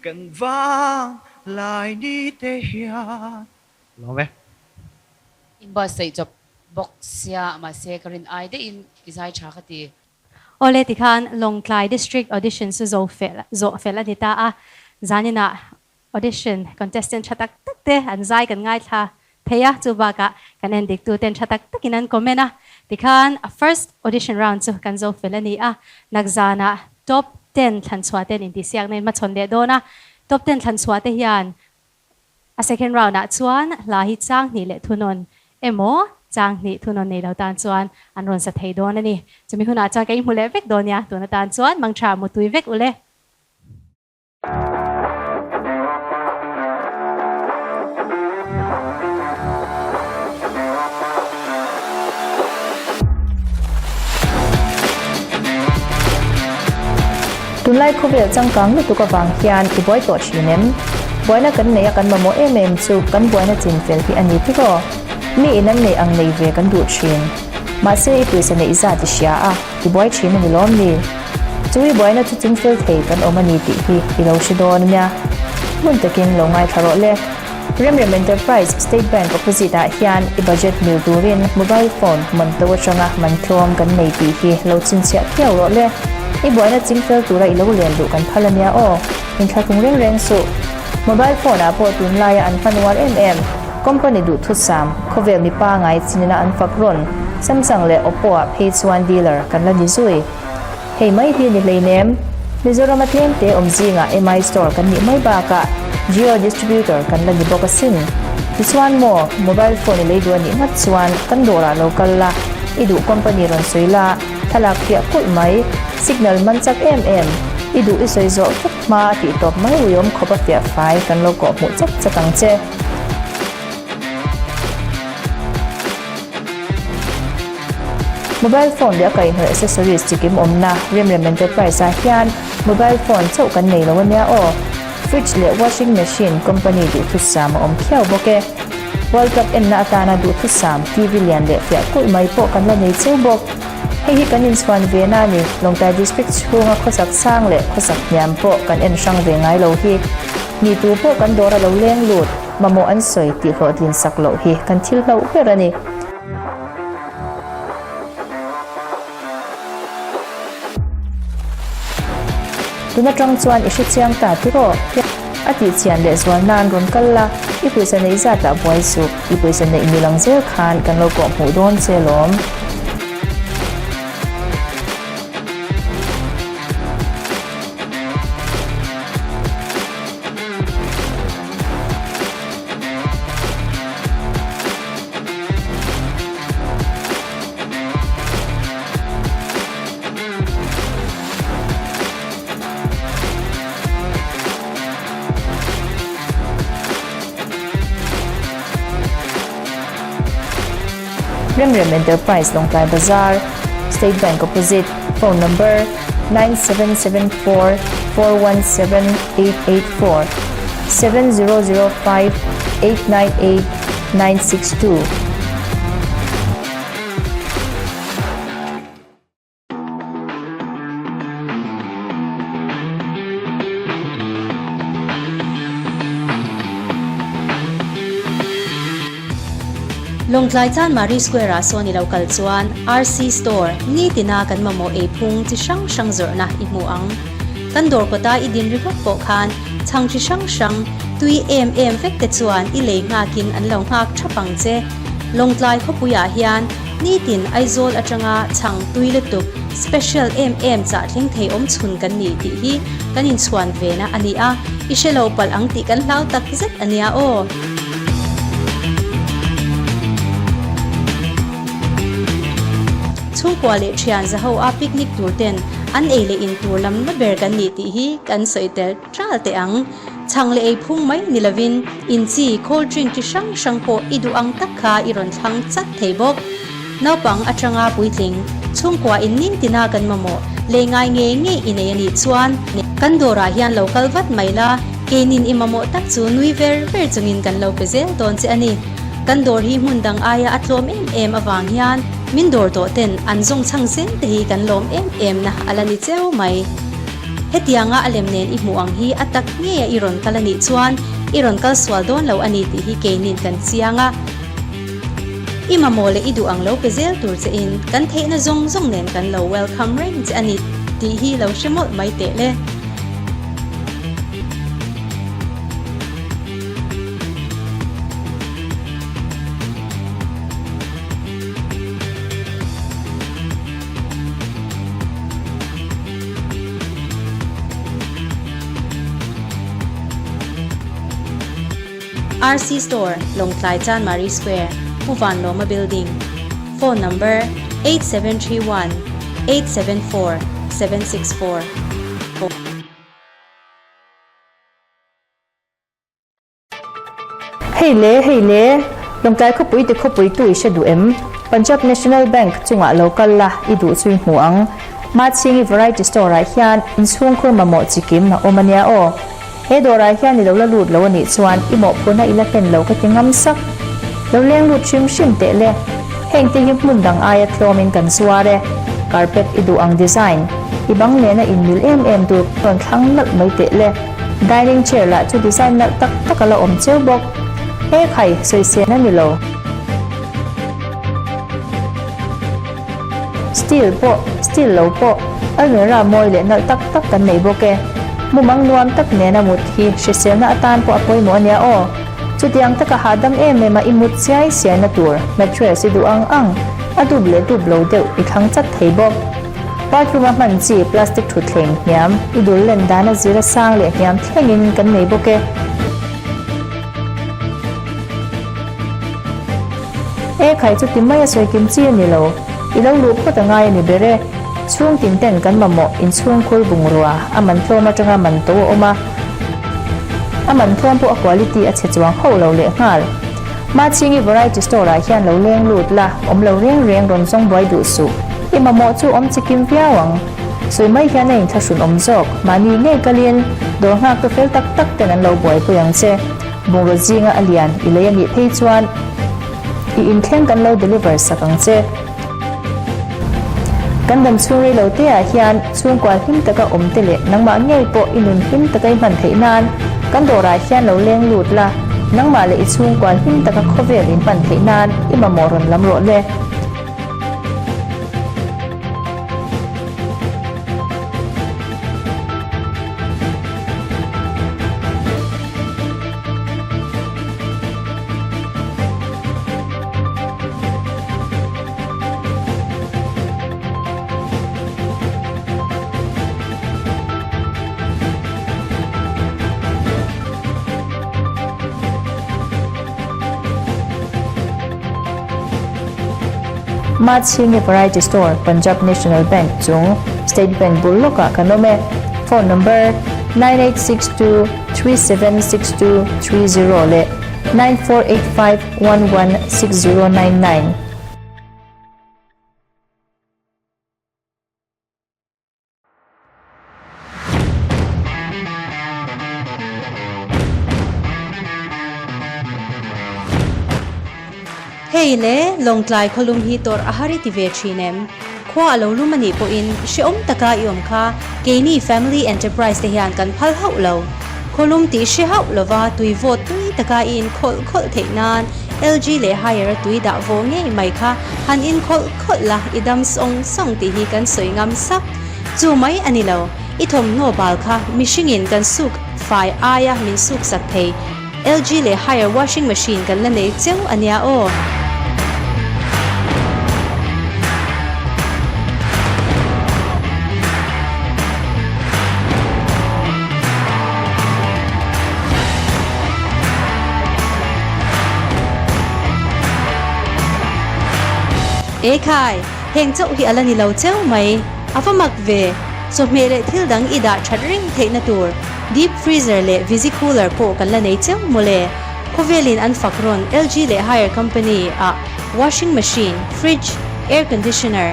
[SPEAKER 11] kan vanglai ni te hian
[SPEAKER 7] Lawm e.
[SPEAKER 8] Inbuatsaih chawp bawk sia mahse ka rin ai daih in i zai tha ka ti.
[SPEAKER 1] Awle tikhan Lawngtlai District Audition chu zo fel zawh fel a ni ta a, zaninah audition contestant tha tak tak te an zai kan ngaithla thei a, chu bakah kan en dik tu ten tha tak takin an comment a, tikhan a first audition round chu kan zo fel a ni a, nakzanah top ten thlanchhuah ten intihsiakna in hmachhawn leh dawn a, top ten thlanchhuah te hian A second round ah chuan hla hi chang hnih leh thunawn emaw chang hnih thunawn nei lo tan chuan an rawn sa thei dawn a ni. Chumi hunah chuan ka inhmu leh vek dawn nia, tun atan chuan mangtha mutui vek ule.
[SPEAKER 2] Tunlai khawvel changkang lutuk avang hian i buai tawh thin em? Buaina kan neih a kan mamawh em em chu kan buaina chin fel hi a ni tiraw? Mi in an neih ang nei ve kan duh thin. Mahse i pawisa neih zat i hria a, i buai thin a ni lawm ni? Chu i buaina chu chin fel thei kan awm a ni tih hi i lo hre dawn ania. Hmun takin lo ngaithla rawh le. Remrem Enterprise State Bank opposite ah hian i budget mil turin mobile phone man to atanga man tlawm kan nei tih hi lo chhinchhiah phiau rawh le. I buaina chingfel tura i lo len duh kan phal ania aw. Inthlahlung reng reng suh. Mobile phone ah pawh tunlaia an hman uar em em. Company duhthusam, khawvel mipa ngai chinina an fak rawn. Samsung leh Oppo ah phei chuan dealer kan la ni zui. Hei mai hi ni hleinem. Mizoram a tlemte awm zingah MI store kan nih mai bakah Jio distributor kan la ni bawk asin. Tichuan maw, mobile phone i lei duh a nih ngat chuan kan dawrah lo kal la, i duh company rawn sawi la, thlalak fiah kulh mai, signal man chak em em, i duh i sawi zawh vek hma a tih tawp mai uiawm khawp a fiah fai kan lo kawh hmuh chat chat ang che. Mobile phone leh a kaihhnawih accessories chikim awmna Remrem Enterprise ah hian mobile phone chauh kan nei lo ania aw. Fridge leh washing machine company duhthusam a awm khiau bawk e. World Cup enna atana duhthusam TV lian leh fiah kulh mai pawh kan la nei cheu bawk. Hei hi kan inchhuan ve na a ni, Lawngtlai District chhunga khawsak sang leh khawsak hniam pawh kan en hrang ve ngai lo hi. Mi tu pawh kan dawr a lo leng lut, mamawh an sawi tih hlawhtlin sak loh hi kan thil hlauh ber a ni. Tun atang chuan i hre chiang ta tiraw? A tih chian leh zual nan rawn kal la, i pawisa neih zat ah buai suh, i pawisa neih mil ang zel khan kan lo kawh hmuh dawn che lawm. Remrem Enterprise Lawngtlai Bazar, State Bank opposite, phone number 9774 417 884, 7005 898 962.
[SPEAKER 1] Lawngtlai Chanmari Square ah sawn i lo kal chuan RC Store nitina kan mamawh ei phung chi hrang hrang zawrhna i hmu ang. Kan dawr kawta i din ringawt pawh khan chhang chi hrang hrang tui em em vek te chuan i lei nghakin an lo nghak thap ang che. Lawngtlai khawpuiah hian nitin Aizawl atanga chhang tui lutuk special em em chah thleng thei awm chhun kan ni tih hi kan inchhuan ve na a ni a, i hre lo palh ang tih kan hlau tak zet a nia aw. Chhungkua leh thian zaho a picnic tur ten an ei leh in tur lam na ber kan ni tih hi kan sawi tel tral teh ang. Chhang leh ei phung mai ni lovin in chi cold drink chi hrang hrang pawh i duh ang tak kha i rawn thlang chat thei bawk. Naupang atanga puitling, chhungkua in nin tina kan mamawh lei ngai ngei ngei i nei a nih chuan kan dawrah hian lo kal vat mai la, keinin i mamawh tak chu nui ver ver chungin kan lo pe zel dawn che a ni. Kan dawr hi hmun dang aia a tlawm em em avang hian min dawr tawh ten an zawng chhang zel te hi kan lawm em em na a la ni cheu mai. Hetianga a lem nen i hmuh ang hi a tak ngeia i rawn kal a nih chuan i rawn kal sual dawn lo a ni tih hi keinin kan chiang a. I mamawh leh i duh ang lo pe zel tur che in kan theihna zawng zawng nen kan lo welcome reng che a ni tih hi lo hre mawlh mai teh le. RC Store, Lawngtlai Chanmari Square, Pu Vanlawma Building, Phone number, 8731 874 764.
[SPEAKER 2] Hei le, hei le, Lawngtlai khawpui ti khawpui tu i hre duh em? Punjab National Bank chungah lo kal la, i duh chu i hmu ang. Mahchhingi Variety Store ah hian inchhungkhur mamawh chikim a awm a nia aw. He dawrah hian i lo la lut lo a nih chuan i mawhphurhna i la hlen lo ka ti ngam sak. Lo leng lut hrim hrim teh le. Heng te hi hmun dang aia tlawmin kan zuar e. Carpet i duh ang design i bang nena inmil em em tur rawn thlang nalh mai teh le. Dining chair lah chu design nalh tak tak a la awm cheu bawk. He khai, sawisên a ni lo. Steel pawh, steel lo pawh, almirah mawi leh nalh tak tak kan nei bawk e. Mumang nuam tak nena mut hi hriselna atan pawh a pawimawh a nia aw. Chutiang taka hahdam em em a i mut chiai siaina tur mattress i duh ang ang, a dup leh dup lo deuh i thlang chat thei bawk. Bathroom a hman chi plastic thutthleng hniam i dul len dan a zir a sang leh hniam thlengin kan nei bawk e. E khai chu ti mai a sawi kim chi a ni lo, i lo luh phawt a ngai a ni ber e. Chhung tin ten kan mamawh inchhungkhur bungrua a man tlawm atanga man to a awm a, a man tlawm pawh a quality a chhe chuang hauh lo leh nghal. Mahchhingi variety store ah hian lo leng lut la, awm lo reng reng rawn zawng buai duh suh. I mamawh chu awm chi kim viau ang. Sawi mai hian a inthlahrun awm zawk. Mahni ngei kalin dawr nghak te fel tak tak ten an lo buaipui ang che. Bungraw zinga a lian i lei a nih phei chuan i inthleng kan lo deliver sak ang che. Kan dam chhung rei lo te ah hian chhungkua hlim taka awm te leh nangmah ngei pawh i nun hlim taka i hman theih nan. Kan dawrah hian lo leng lut la, nangmah leh i chhungkuan hlim taka khawvel in hman theih nan i mamawh rawn lam rawh le. Mahchhingi Variety Store, Punjab National Bank chung State Bank bul lawkah kan awm e. Phone number, 9862 3762 30 leh 9485 116099.
[SPEAKER 13] Hei le, Lawngtlai khawlum hi tawrh a har i ti ve thin em? Khua a lo lum a nih pawhin hrehawm taka i awm kha keini Family Enterprise te hian kan phal hauh lo. Khawlum tih hre hauh lova tui vawt tui taka i inkhawlh khawlh theih nan LG leh Haier a tui dah vawh ngei mai kha han inkhawlh khawlh la i dam sawng sawng tih hi kan sawi ngam sak. Chu mai a ni lo, i thawmhnaw bal kha mihringin kan suk fai aia min suk sak thei. LG leh Haier washing machine kan la nei cheu a nia aw. Ekhai, heng chauh hi a la ni lo cheu mai. A va mak ve. Chawhmeh leh thil dang i dah that reng theihna tur deep freezer leh visi cooler pawh kan la nei cheu mawle. Khawvelin an fak rawn LG leh Haier company ah washing machine, fridge, air conditioner,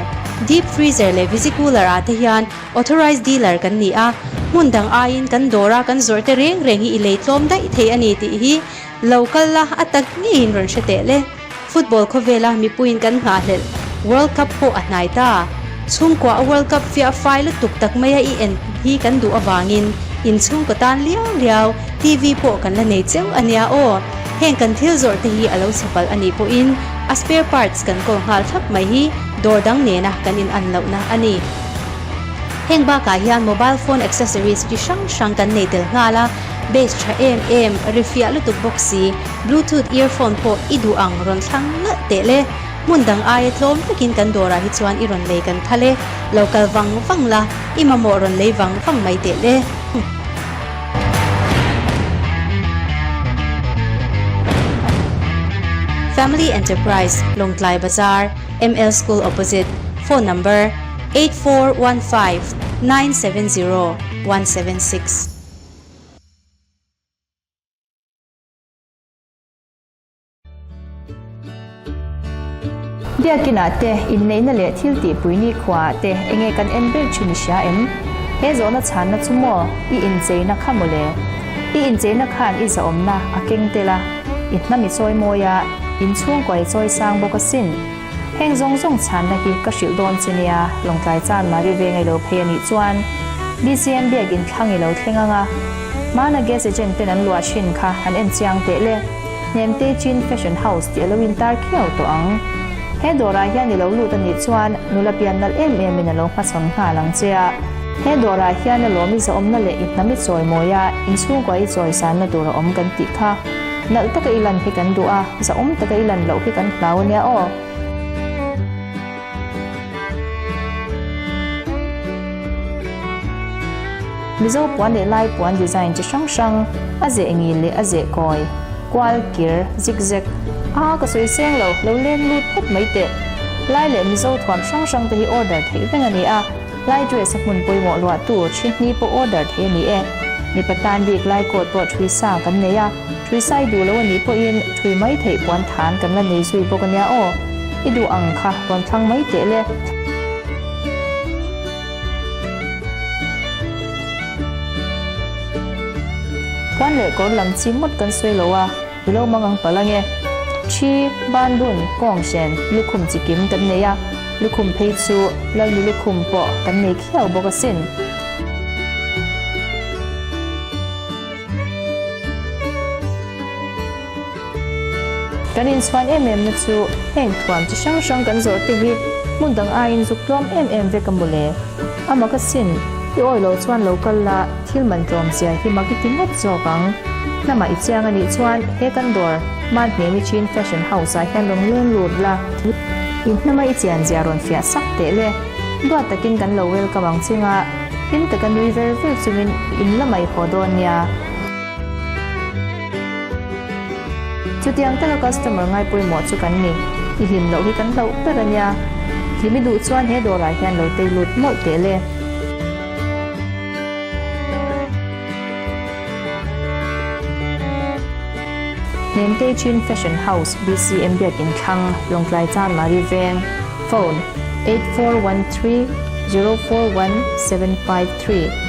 [SPEAKER 13] deep freezer leh visi cooler ah te hian authorized dealer kan ni a, hmun dang aiin kan dawra kan zawrh te reng reng hi i lei tlawm daih thei a ni tih hi lo kal la a tak ngeiin rawn hre teh le. Football khawvela mipuiin kan nghahhlelh World Cup pawh a hnai ta. Chhungkua a World Cup fiah fai lutuk tak maia i en hi kan duh avangin inchhungkaw tan liau liau TV pawh kan la nei cheu a nia aw. Heng kan thil zawrh te hi a lo chhe palh a nih pawhin a spare parts kan kawl nghal thlap mai hi dawr dang nena kan in an lohna a ni. Heng bakah hian mobile phone accessories chi hrang hrang kan nei tel nghal a, bass tha em em, ri fiah lutuk bawk si, Bluetooth earphone pawh i duh ang rawn thlang nalh teh le. Hmun dang aia tlawm takin kan dawrah hi chuan i rawn lei kan phal e. Lo kal vang vang la, i mamawh rawn lei vang vang mai teh le. Family Enterprise, Lawngtlai Bazar, ML School Opposite, Phone Number, 8415 970 176.
[SPEAKER 2] Biakinah te, inneihna leh thil tihpui nikhuaah te enge kan en ber thin i hria em? He zawhna chhanna chu maw i incheina kha mawle? I incheina khan i zahawmna a keng tel a, i hnam i chawi mawi a, inchhungkua i chawi sang bawk asin. Heng zawng zawng chhanna hi ka hrilh dawn che nia, Lawngtlai chan Mari veng ei lo phei a nih chuan BCM biak inthlang i lo thleng ang a, Hmana gas agent ten an luah thin kha han en chiang teh le, Hnemte Chin Fashion House tih a lo intar khiau tawh ang. He dawrah hian i lo lut a nih chuan nula pian nalh em em in a lo hmachhawn nghal ang che a. He dawrah hian a lawm i zahawmna leh i hnam i chawimawi a, inchhungkua i chawisanna tur a awm kan tih kha. Nalh taka i lan hi kan duh a, zahawm taka i lan loh hi kan hlau a nia aw. Mizo puan leh Lai puan design chi hrang hrang, a zeh ngil leh a zeh kawi, kual, kir, zigzag, a ka sawi seng lo, lo leng lut phawt mai teh. Lai leh Mizo thuam hrang hrang te hi order theih veng a ni a, Lai dress a hmun pawimawh luahtu thi hni pawh order theih a ni e. Mipa tan bik lai coat pawh thui sa kan nei a, thui sai duh lo a nih pawhin thui mai theih puan than kan la nei zui bawk a nia aw. I duh ang kha rawn thlang mai teh le. Puan leh kawr lam chi ngawt kan sawi lo a, i lo mang ang palh ange. Thi, banbun, kawnghren, lukhum chi kim kan nei a, lukhum phei chu Lalnu lukhum pawh kan nei khiau bawk asin. Kan inchhuan em em na chu heng thuam chi hrang hrang kan zawrh te hi hmun dang aiin zuk tlawm em em vek a maw le. A mak asin, i awi lo chuan lo kal la, thil man tlawm zia hi mak i ti ngawt zawk ang. Hnamah i chiang a nih chuan he kan dawr Manhnemi Chin Fashion House ah hian rawn leng lut la, i hnama i chian zia rawn fiah sak teh le. Duat takin kan lo welcome ang ching a, hlim taka nui ver ver chungin in la mai haw dawn nia. Chutiang taka customer ngai pawimawh chu kan ni. I hlim loh hi kan hlauh ber a nia. Hlim i duh chuan he dawrah hian lo tei lut mawlh teh le. Hnemtei Chin Fashion House, BCM Biakin Thlang, Lawngtlai Chanmari Veng, Phone, 8413 041 753.